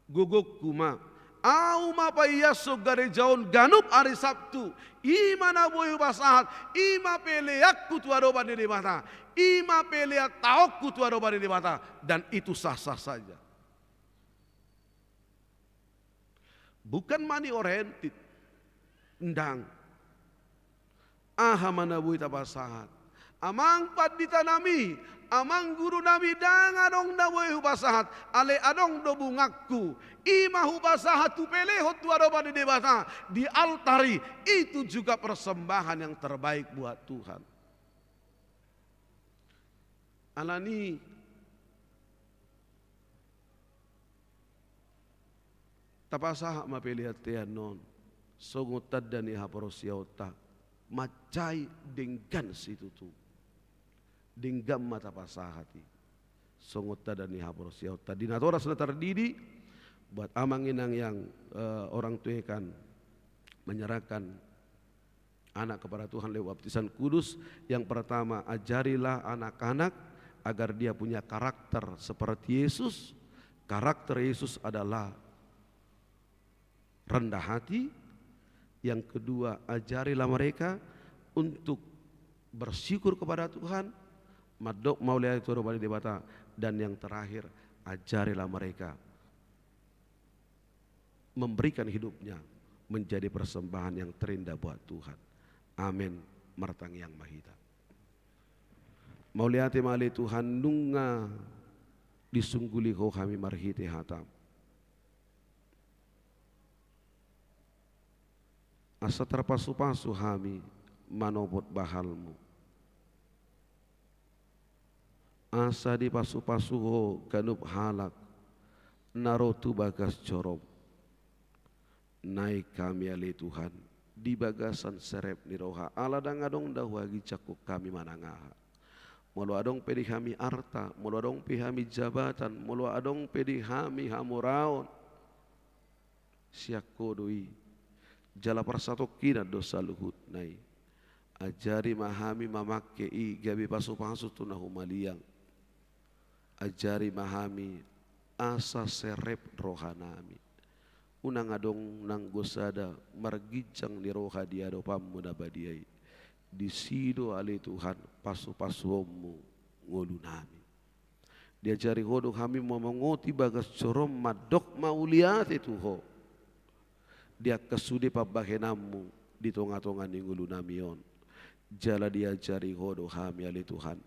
gogongku ma. Ahu ma paiashon gareja on ganup ari Sabtu, i ma na boi hupasahat, i ma peleanku tu adopan ni Debata, i ma pelean taonku tu adopan ni Debata, dan itu sah-sah saja. Bukan money oriented. Ndang. Aha ma na boi tapasahat? Amang pandita nami, amang guru nami, ndang adong na boi hupasahat, alai adong do bungangku. I ma hupasahat hupelehon tu adopan ni Debata di altar i. Itu juga persembahan yang terbaik buat Tuhan. Alani tapasahat ma pelean on songon tanda ni haporseaonta, mansai denggan situtu. Denggan ma tapasahat i songon tanda ni haporseaonta. Di natoras na tardidi, buat amang inang yang, eh, orang tua akan menyerahkan anak kepada Tuhan lewat baptisan kudus. Yang pertama, ajarilah anak-anak agar dia punya karakter seperti Yesus. Karakter Yesus adalah rendah hati. Yang kedua, ajarilah mereka untuk bersyukur kepada Tuhan, mandok mauliate tu adopan ni Debata. Dan yang terakhir, ajarilah mereka memberikan hidupnya menjadi persembahan yang terindah buat Tuhan. Amen. Martangiang ma hita. Mauliate ma ale Tuhan, nunga disungguli Ho hami marhite hataM. Asa tarpasupasu hami manopot bahalMu. Asa dipasupasu Ho ganup halak na ro tu bagas joroM. Naeng hami ale Tuhan di bagasan serep ni roha, ala ndang adong do huhaginjangkon hami manang aha. Molo adong pe di hami arta, molo adong pe hami jabatan, molo adong pe di hami hamoraon, sian Ho do i, jala parsatongkinan do saluhutna i. Ajari ma hami mamangke i gabe pasupasu tu na humaliang. Ajari ma hami asa serep rohanami. Unang adong nanggo sada marginjang ni roha di adopanMu na badia i. Disi do ale Tuhan pasupasuonMu ngolunami. Diajari Ho do hami mamongoti bagas joroM mandok mauliate tu Ho di angka sude pambahenanMu di tongatonga ni ngolunami on. Jala diajari Ho do hami ale Tuhan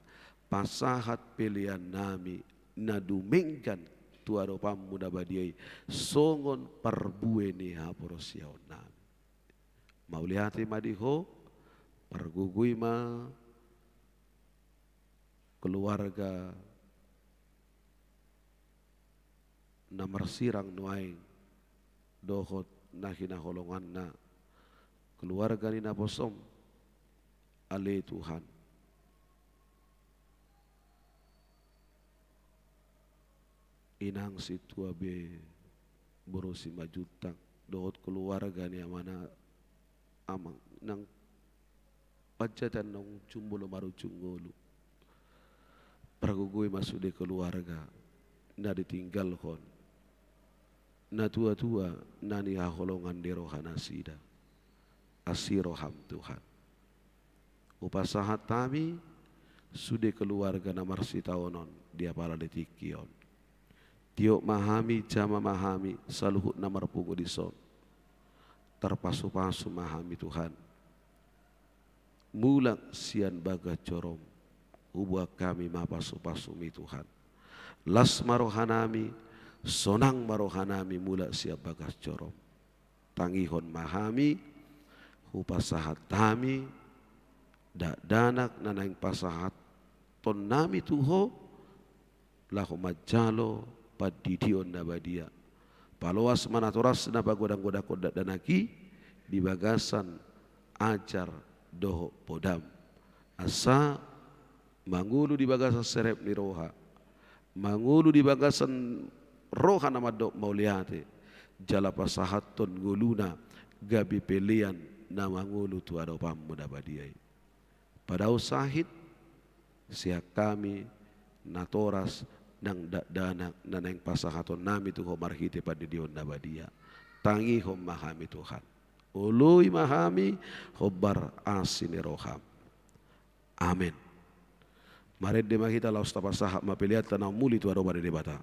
pasahat peleannami na dumenggan tu adopanMu na badia i songon parbue ni haporseaonnami. Mauliate ma di Ho, pargogoi ma keluarga na marsirang nuaeng dohot na hinaholonganna, keluarga ni naposoM, ale Tuhan. Inang sintua be boru Simanjuntak dohot keluarga ni amana, amang, nang panjatan naung jumolo marujung ngolu. Pargogoi ma sude keluarga na ditinggalhon natuatua na nihaholongan ni rohanasida. Asi rohaM Tuhan. Hupasahat hami sude keluarga na marsitaonon di apala di tingki on. Tiop ma hami, jama ma hami saluhut na marpungu dison. Tarpasupasu ma hami Tuhan. Mulak sian bagas joroM, huboan hami ma pasupasuMi Tuhan. Las ma rohanami, sonang ma rohanami mulak sian bagas joroM. Tangihon ma hami, hupasahat hami dakdanak na naeng pasahatonnami tu Ho, laho manjalo pandidion na badia. Paloas ma natorasna pagodanggodanghon dakdanak i di bagasan ajar dohot podam. Asa mangolu di bagasan serep ni roha, mangolu di bagasan roha na mandok mauliate, jala pasahathon ngoluna gabe pelean na mangolu tu adopanMu na badia i. Padaon sahit sian hami natoras nang dakdanak na naeng pasahatonnami tu Ho marhite pandidion na badia. Tangihon ma hami Tuhan. Oloi ma hami hombar asi ni roham. Amen. Marende ma hita laos tapasahat ma peleanta na umuli tu adopan ni Debata.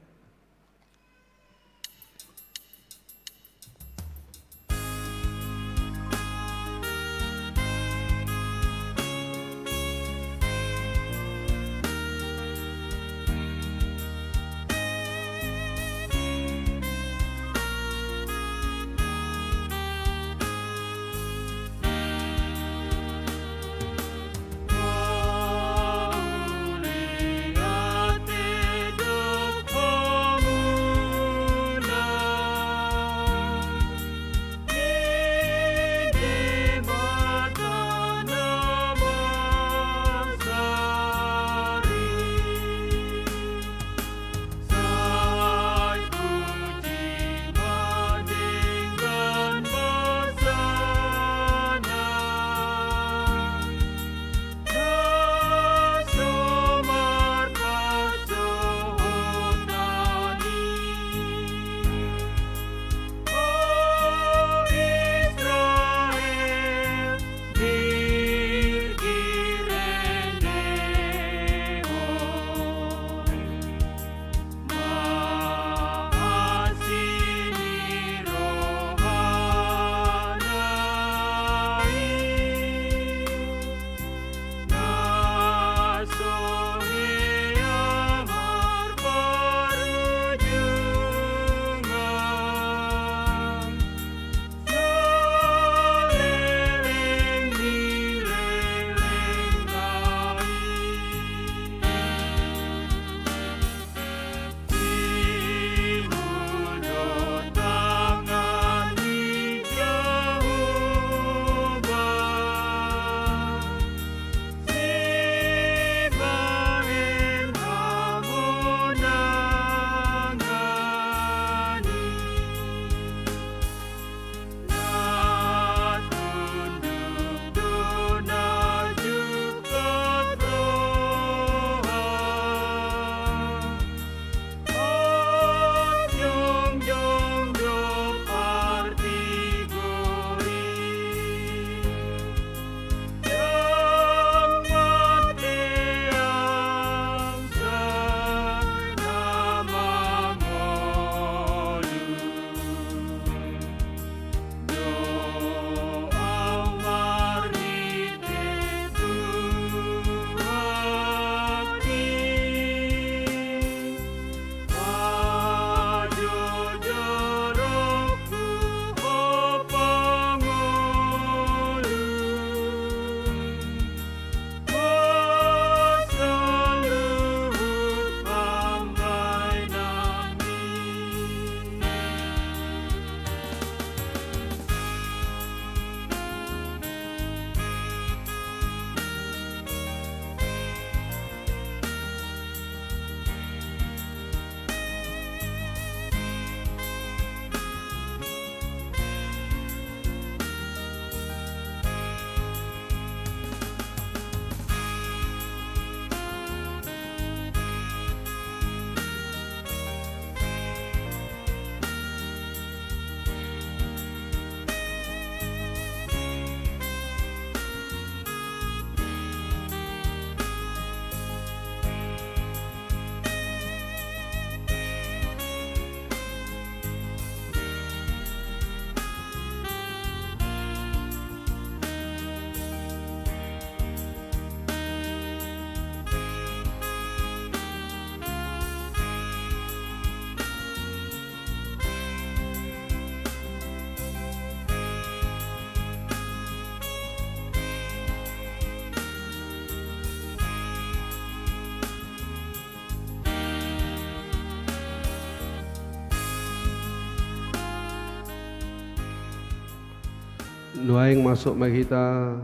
Nuaeng masuk ma hita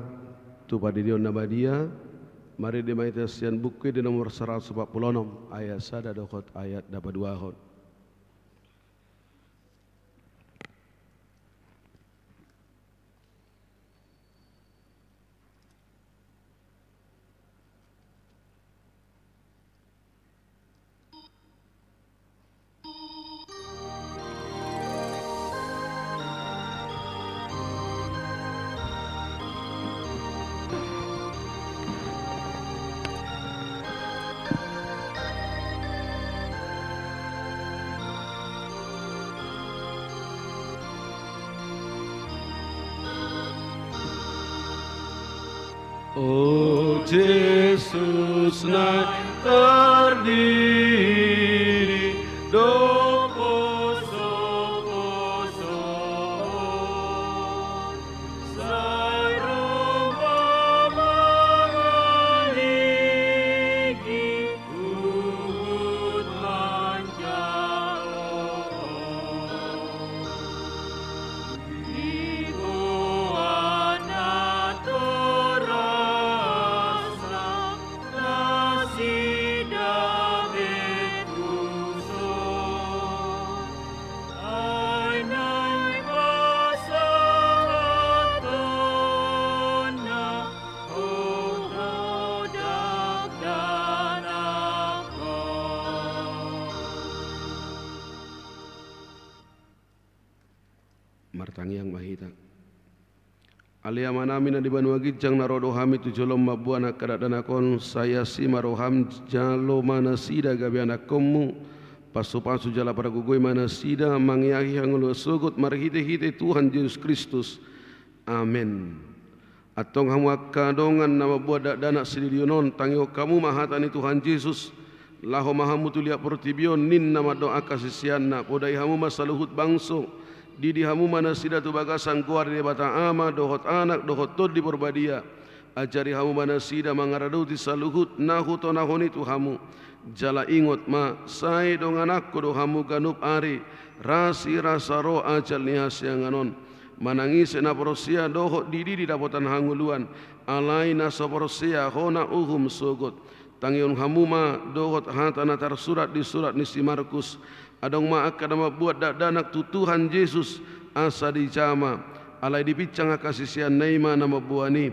tu pandidion na badia, marende ma hita sian Buku Ende nomor saratus opat pulu onom, ayat sada dohot ayat na paduahon. O Jesus na tardidi do posoposo, sai ro ma mangalangka huhut manjalo. Di goarna torasna nasida be tuson. Ai naeng pasahatonna ho dakdanak on. Martangiang ma hita. Ale Amanami na di banua ginjang, na ro do hami tu jolom mamboan angka dakdanak on, sai asi ma roham, jalo ma nasida gabe anakkonmu, pasupasu jala pargogoi ma nasida mangeahi hangoluan sogot marhitehite Tuhan Jesus Kristus. Amen. Antong hamu angka dongan na mamboan dakdanak sididion on, tangihon hamu ma hata ni Tuhan Jesus, laho ma hamu tu liat portibi on, ninna mandok angka siseanna, podai hamu ma saluhut bangso, didi hamu ma nasida tu bagasan goar ni Debata Ama, dohot Anak, dohot Tondi Porbadia. Ajari hamu ma nasida mangaradoti saluhut na hutonahon i tu hamu. Jala ingot ma, sai dongananku do hamu ganup ari, rasirasa ro ajal ni hasiangan on. Manang ise na porsea dohot dididi dapotan hangoluan, alai na so porsea hona uhum sogot. Tangihon hamu ma dohot hata na tarsurat di surat ni si Markus. Adong ma angka na mamboan dakdanak tu Tuhan Jesus asa dijama. Alai dipinsang angka siseanna i ma na mamboan i.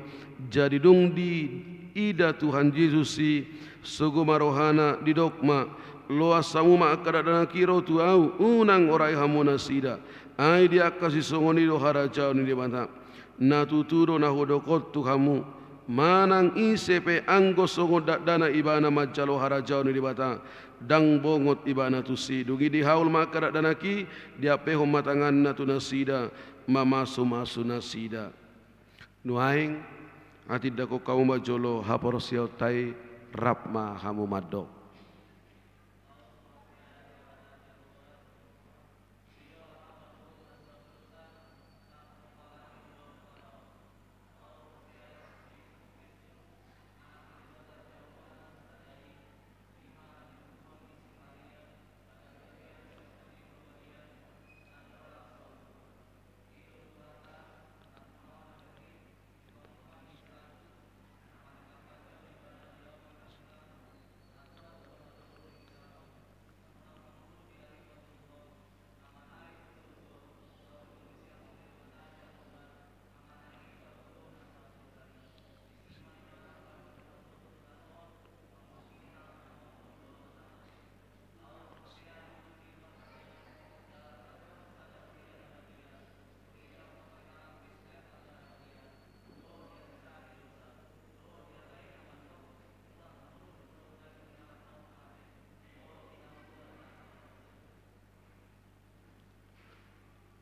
Jadi dung diida Tuhan Jesus i, sogo ma rohana, didok ma, loas hamu ma angka dakdanak i ro tu ahu, unang orai hamu nasida. Ai di angka sisongon i do harajaon ni Debata. Na tutu do na hudok on tu hamu, manang ise pe anggo songon dakdanak ibana manjalo harajaon ni Debata, ndang bongot ibana tusi. Dung i dihaul ma angka dakdanak i, diampehon ma tanganna tu nasida, mamasumasu nasida. Nuaeng, hatindangkon hamu ma jolo haporseaonta i, rap ma hamu mandok.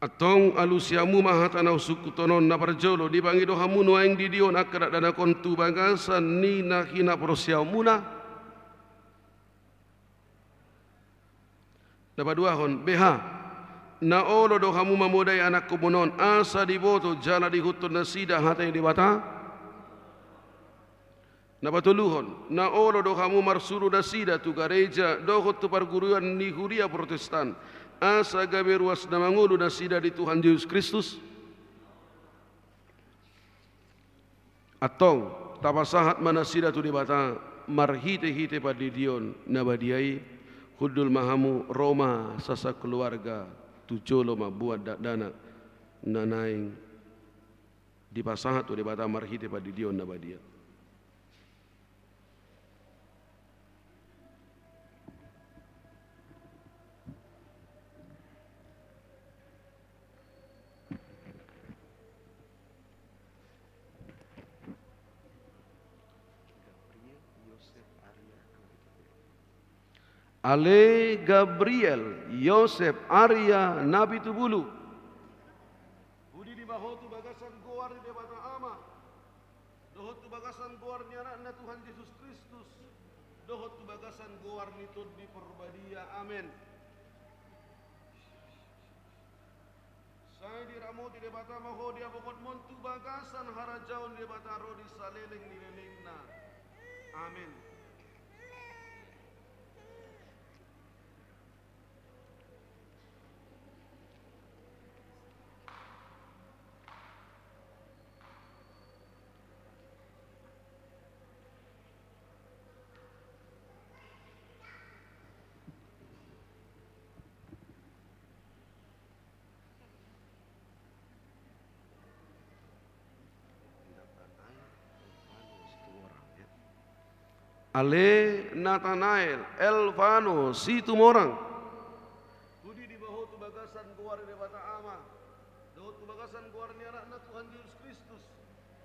Antong alusi hamu ma hata na husungkuthon on. Na parjolo, dipangido hamu nuaeng didion angka dakdanak on tu bagasan ni na hinaporseaonmuna? Na paduahon, beha, na olo do hamu mamodai anakkonmuna on asa diboto jala diihuthon nasida hata ni Debata? Na patoluhon, na olo do hamu marsuru nasida tu gareja dohot tu parguruan ni huria Protestan, asa gabe ruas na mangolu nasida di Tuhan Jesus Kristus? Antong, tapasahat ma nasida tu Debata marhitehite pandidion na badia i, hundul ma hamu, ro ma sasakeluarga tu jolo mamboan dakdanak na naeng dipasahat tu Debata marhite pandidion na badia. Ale Gabriel, Josep, Arya, Napitupulu. Hudidi ma ho tu bagasan goar ni Debata Ama, dohot tu bagasan goar ni Anakna Tuhan Jesus Kristus, dohot tu bagasan goar ni Tondi Parbadia. Amen. Sai diramoti Debata ma ho di hapogonmon tu bagasan harajaon ni Debata ro di saleleng ni lelengna. Amen. Ale Natanael, Elvano Situmorang. Hudi di ma ho tu bagasan goar ni Debata Ama, dohot tu bagasan goar ni Anakna Tuhan Jesus Kristus,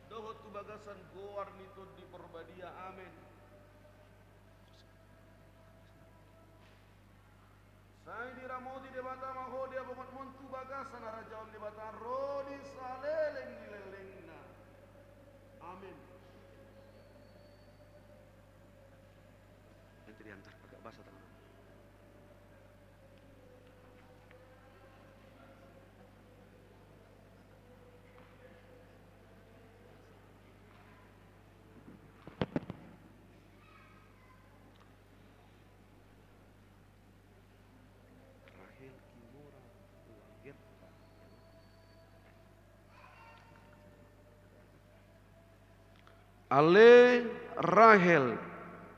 dohot tu bagasan goar ni Tondi Parbadia. Amen. Sai diramoti Debata ma ho di hapogonmon tu bagasan harajaon ni Debata ro di saleleng ni lelengna. Amen. Nanti diantar agak basah tangan. Rahel Kimora Lagerta. Ale Rahel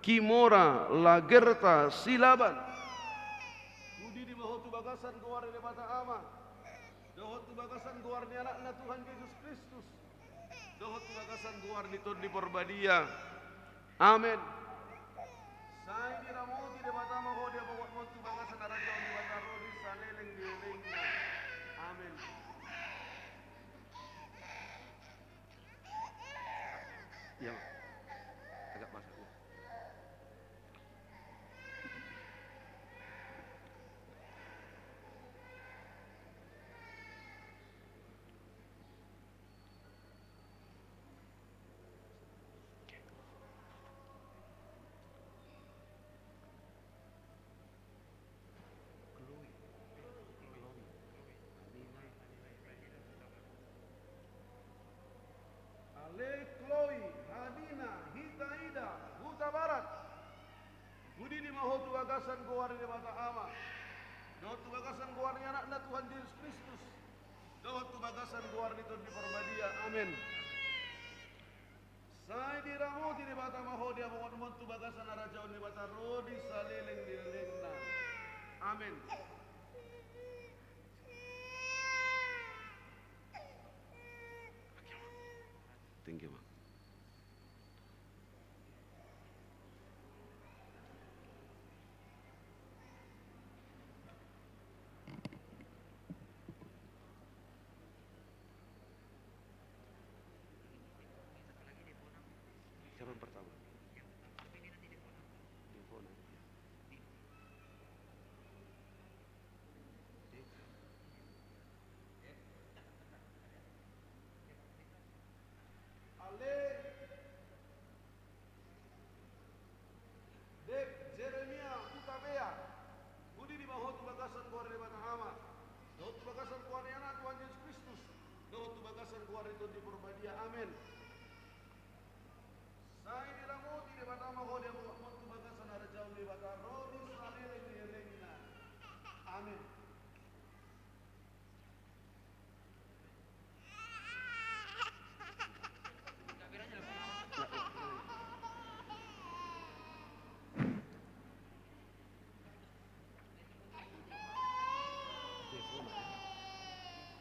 Kimora Lagerta Silaban. Hudi di ma ho tu bagasan goar ni Debata Ama, dohot tu bagasan goar ni Anakna Tuhan Jesus Kristus, dohot tu bagasan goar ni Tondi Parbadia. Amen. Sai diramoti Debata ma ho di hapogonmon tu bagasan harajaon ni Debata ro di saleleng ni lelengna. Amen. Iya, Mak. Agak basah, iya. Ale Chloe Hanina Hitaida Hutabarat. Hudi di ma ho tu bagasan goar ni Debata Ama, dohot tu bagasan goar ni Anakna Tuhan Jesus Kristus, dohot tu bagasan goar ni Tondi Parbadia. Amen. Sai diramoti Debata ma ho di hapogonmon tu bagasan harajaon ni Debata ro di saleleng ni lelengna. Amen. Thank you, Mak. Siapa yang pertama? Devona, ya. Ale Dek Jeremia Hutapea. Hudi di ma ho tu bagasan goar ni Debata Ama, dohot tu bagasan goar ni Anak Tuhan Jesus Kristus, dohot tu bagasan goar ni Tondi Parbadia. Amen. Sai diramoti Debata ma ho di hapogonmon tu bagasan harajaon ni Debata ro di saleleng ni lelengna. Amen.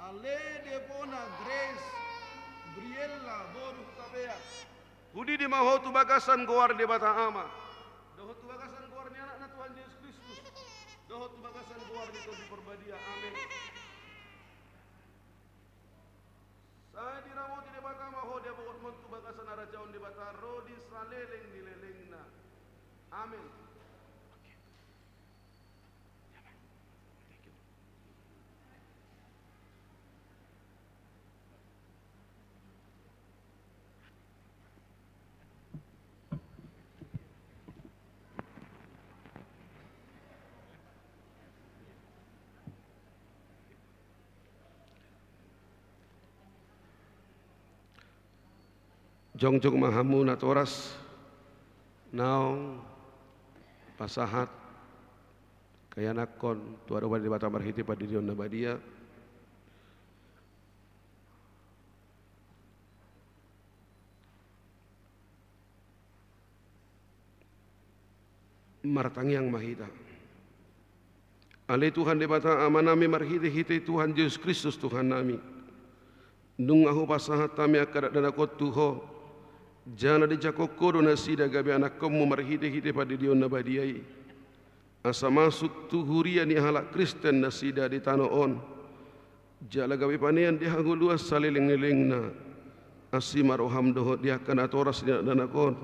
Ale Devona Grace Briella boru Hutapea. Hudi di ma ho tu bagasan goar ni Debata Ama, dohot tu bagasan goar ni Anakna Tuhan Jesus Kristus, dohot tu bagasan goar ni Tondi Parbadia. Amen. Sai diramoti Debata ma ho di hapogonmon tu bagasan harajaon ni Debata ro di saleleng ni lelengna. Amen. Jongjong ma hamu natoras, naung pasahat haianakhon tu adopan ni Debata marhite pandidion na badia. Martangiang ma hita. Ale Tuhan Debata Amanami, marhitehite Tuhan Jesus Kristus Tuhannami, nunga hupasahat hami angka dakdanak on tu Ho, jala dijangkon Ho do nasida gabe anakhonMu marhitehite pandidion na badia i, asa masuk tu huria ni halak Kristen nasida di tano on, jala gabe panean di hangoluan saleleng-lelengna. Asi ma rohaM dohot di angka natoras ni dakdanak on,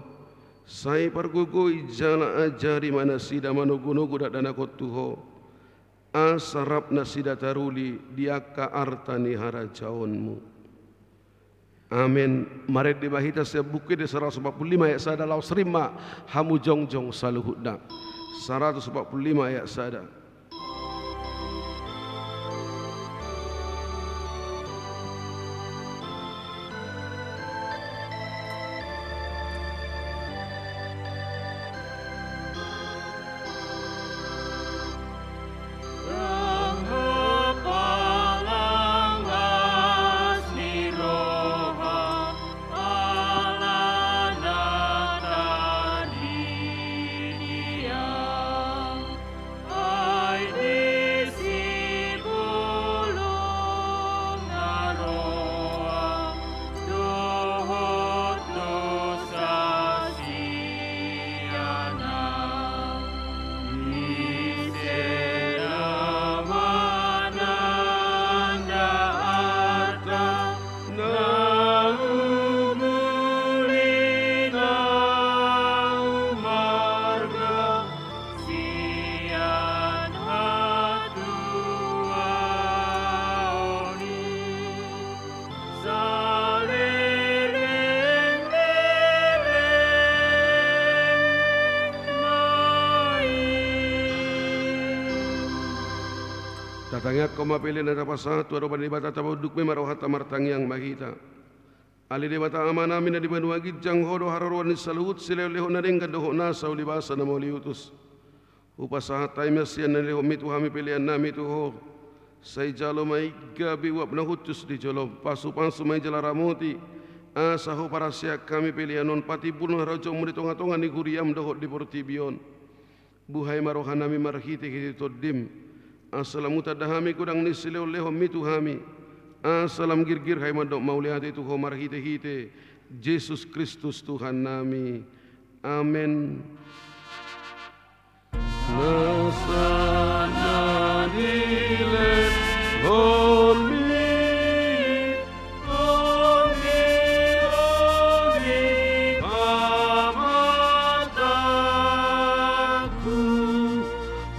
sai pargogoi jala ajari ma nasida manogunogu dakdanak on tu Ho, asa rap nasida taruli di angka arta ni harajaonMu. Amen. Marende ma hita sian Buku Ende saratus opat pulu lima ayat sada, laos rap ma hamu jongjong saluhutna. Saratus opat pulu lima ayat sada. Tatangiangkon ma pelean na tapasahat tu adopan ni Debata, tapaunduk be ma rohanta, martangiang ma hita. Ale Debata Amanami na di banua ginjang, Ho do haroroan ni saluhut silehonlehon na denggan dohot nasa ulibasa na mauliutus. Hupasahat hami ma sian na nilehonMi tu hami peleannami tu Ho. Sai jalo ma i gabe uap na hushus di joloM, pasupasu ma i jala ramoti, asa huparhaseang hami pelean on patimbulhon harajaonMu di tongatonga ni huriaM dohot di portibi on. Buhai ma rohanami marhitehite TondiM, asa lam hutanda hami godang ni silehonlehonMi tu hami, asa lam girgir hami mandok mauliate tu Ho marhitehite Jesus Kristus Tuhannami. Amen. Nasa na nilehonMi, tongitongi pamatangku,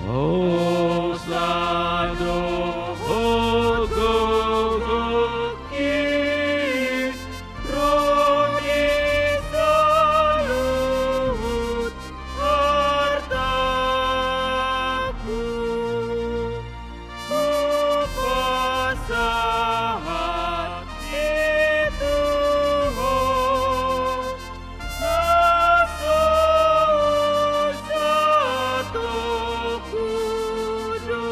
hosa dohot gogoki, ro di saluhut artaku, hupasahat i tu Ho, na so satongku do.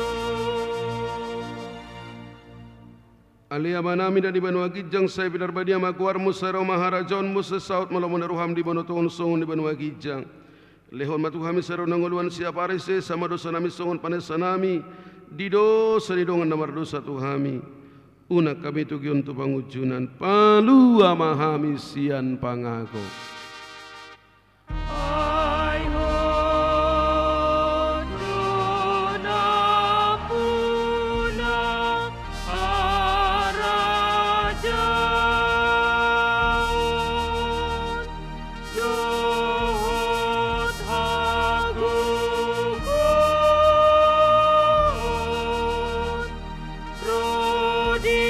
Ale Amanami na di banua ginjang, sai pinarbadia ma goarMu, sai ro ma harajaonMu, sai saut ma lomo ni rohaM di banua tonga on songon di banua ginjang. Lehon ma tu hami sadari on hangoluan siapari, sesa ma dosanami songon panesanami di dosa ni dongan na mardosa tu hami. Unang hami togihon tu pangunjunan, palua ma hami sian pangago. Ai Ho do nampuna harajaon dohot hagogoon, ro di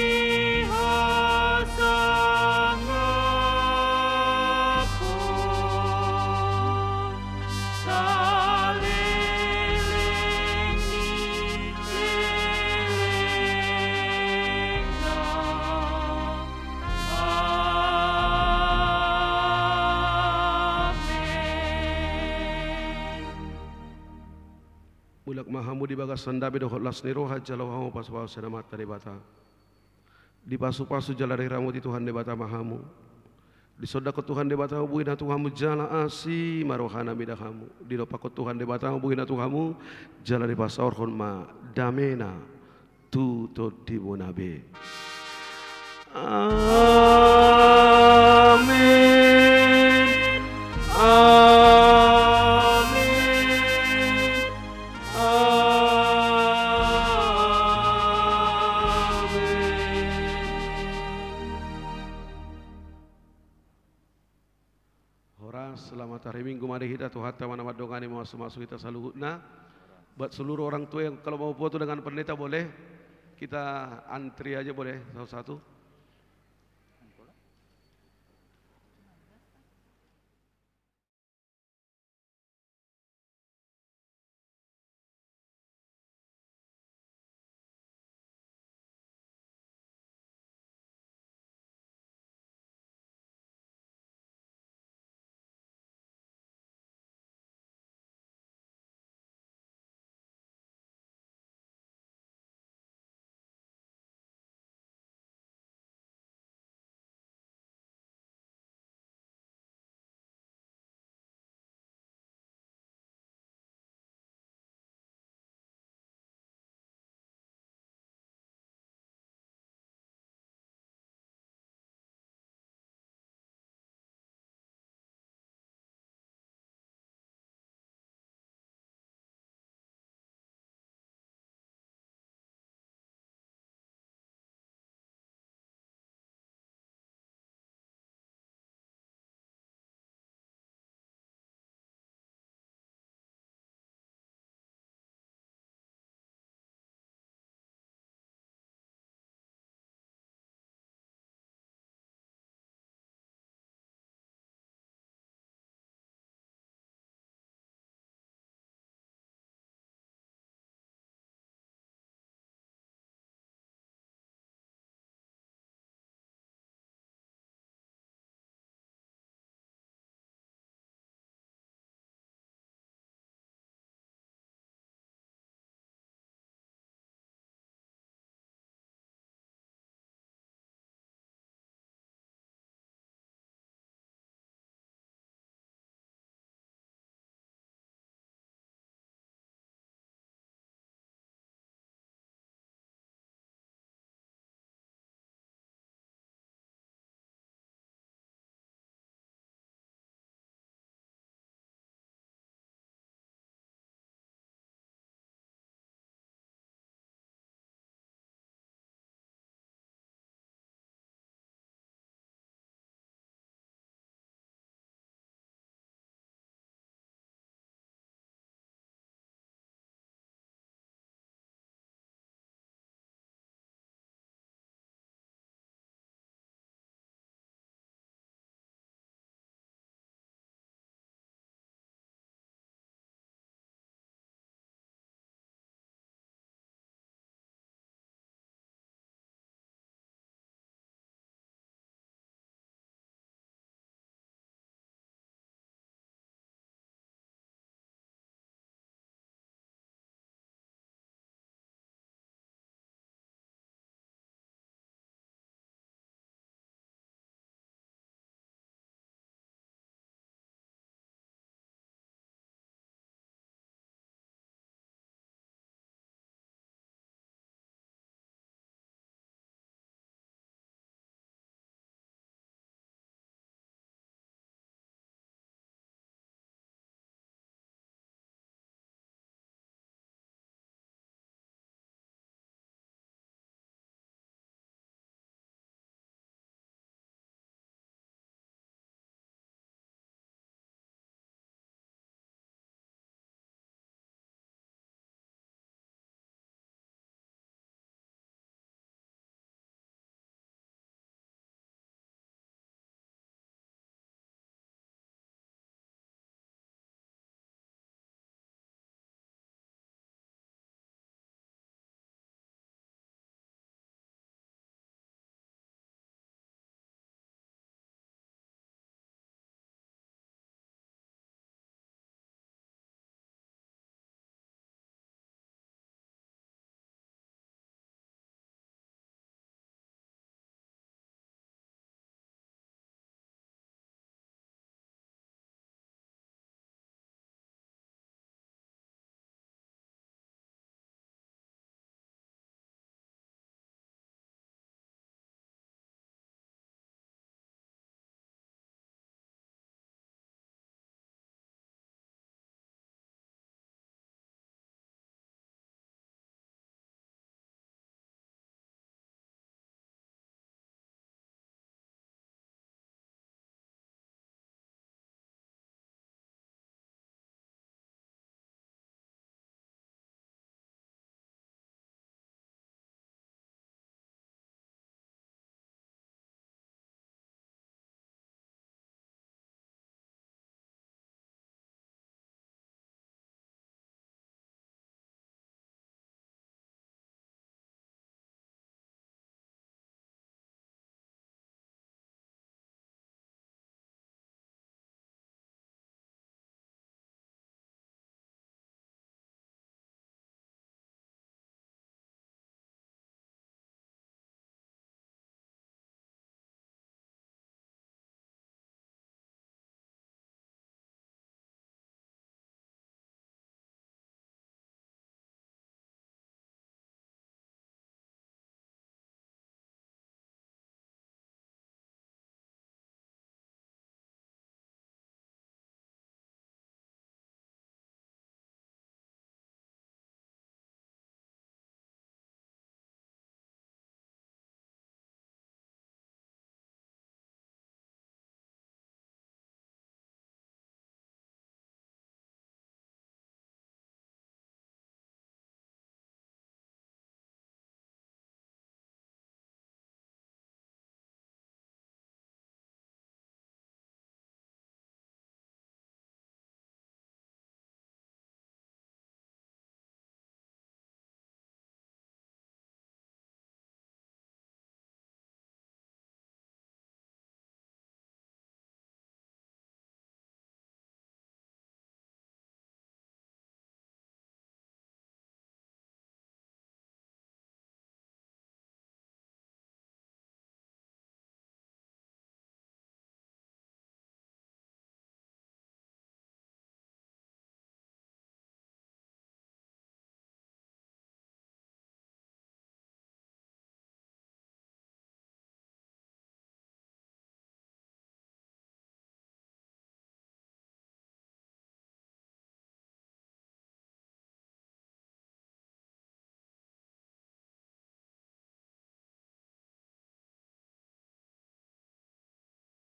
hasangapon. Mulak ma hamu di bagasan dame dohot las ni roha, jalo hamu pasupasu sian Amanta Debata. Dipasupasu jala diramoti Tuhan Debata ma hamu. Disondangkon Tuhan Debata ma bohina tu hamu jala asi ma rohana mida hamu. Didompakkon Tuhan Debata ma bohina tu hamu jala dipasaorhon ma damena tu tondimuna be. Amin. Amin. Amin. Horas, selamat hari Minggu ma di hita, Tuhanta ma na mandongani, mamasumasu hita saluhutna. Buat seluruh orang tua yang kalau mau foto dengan pendeta boleh, kita antri aja boleh satu-satu.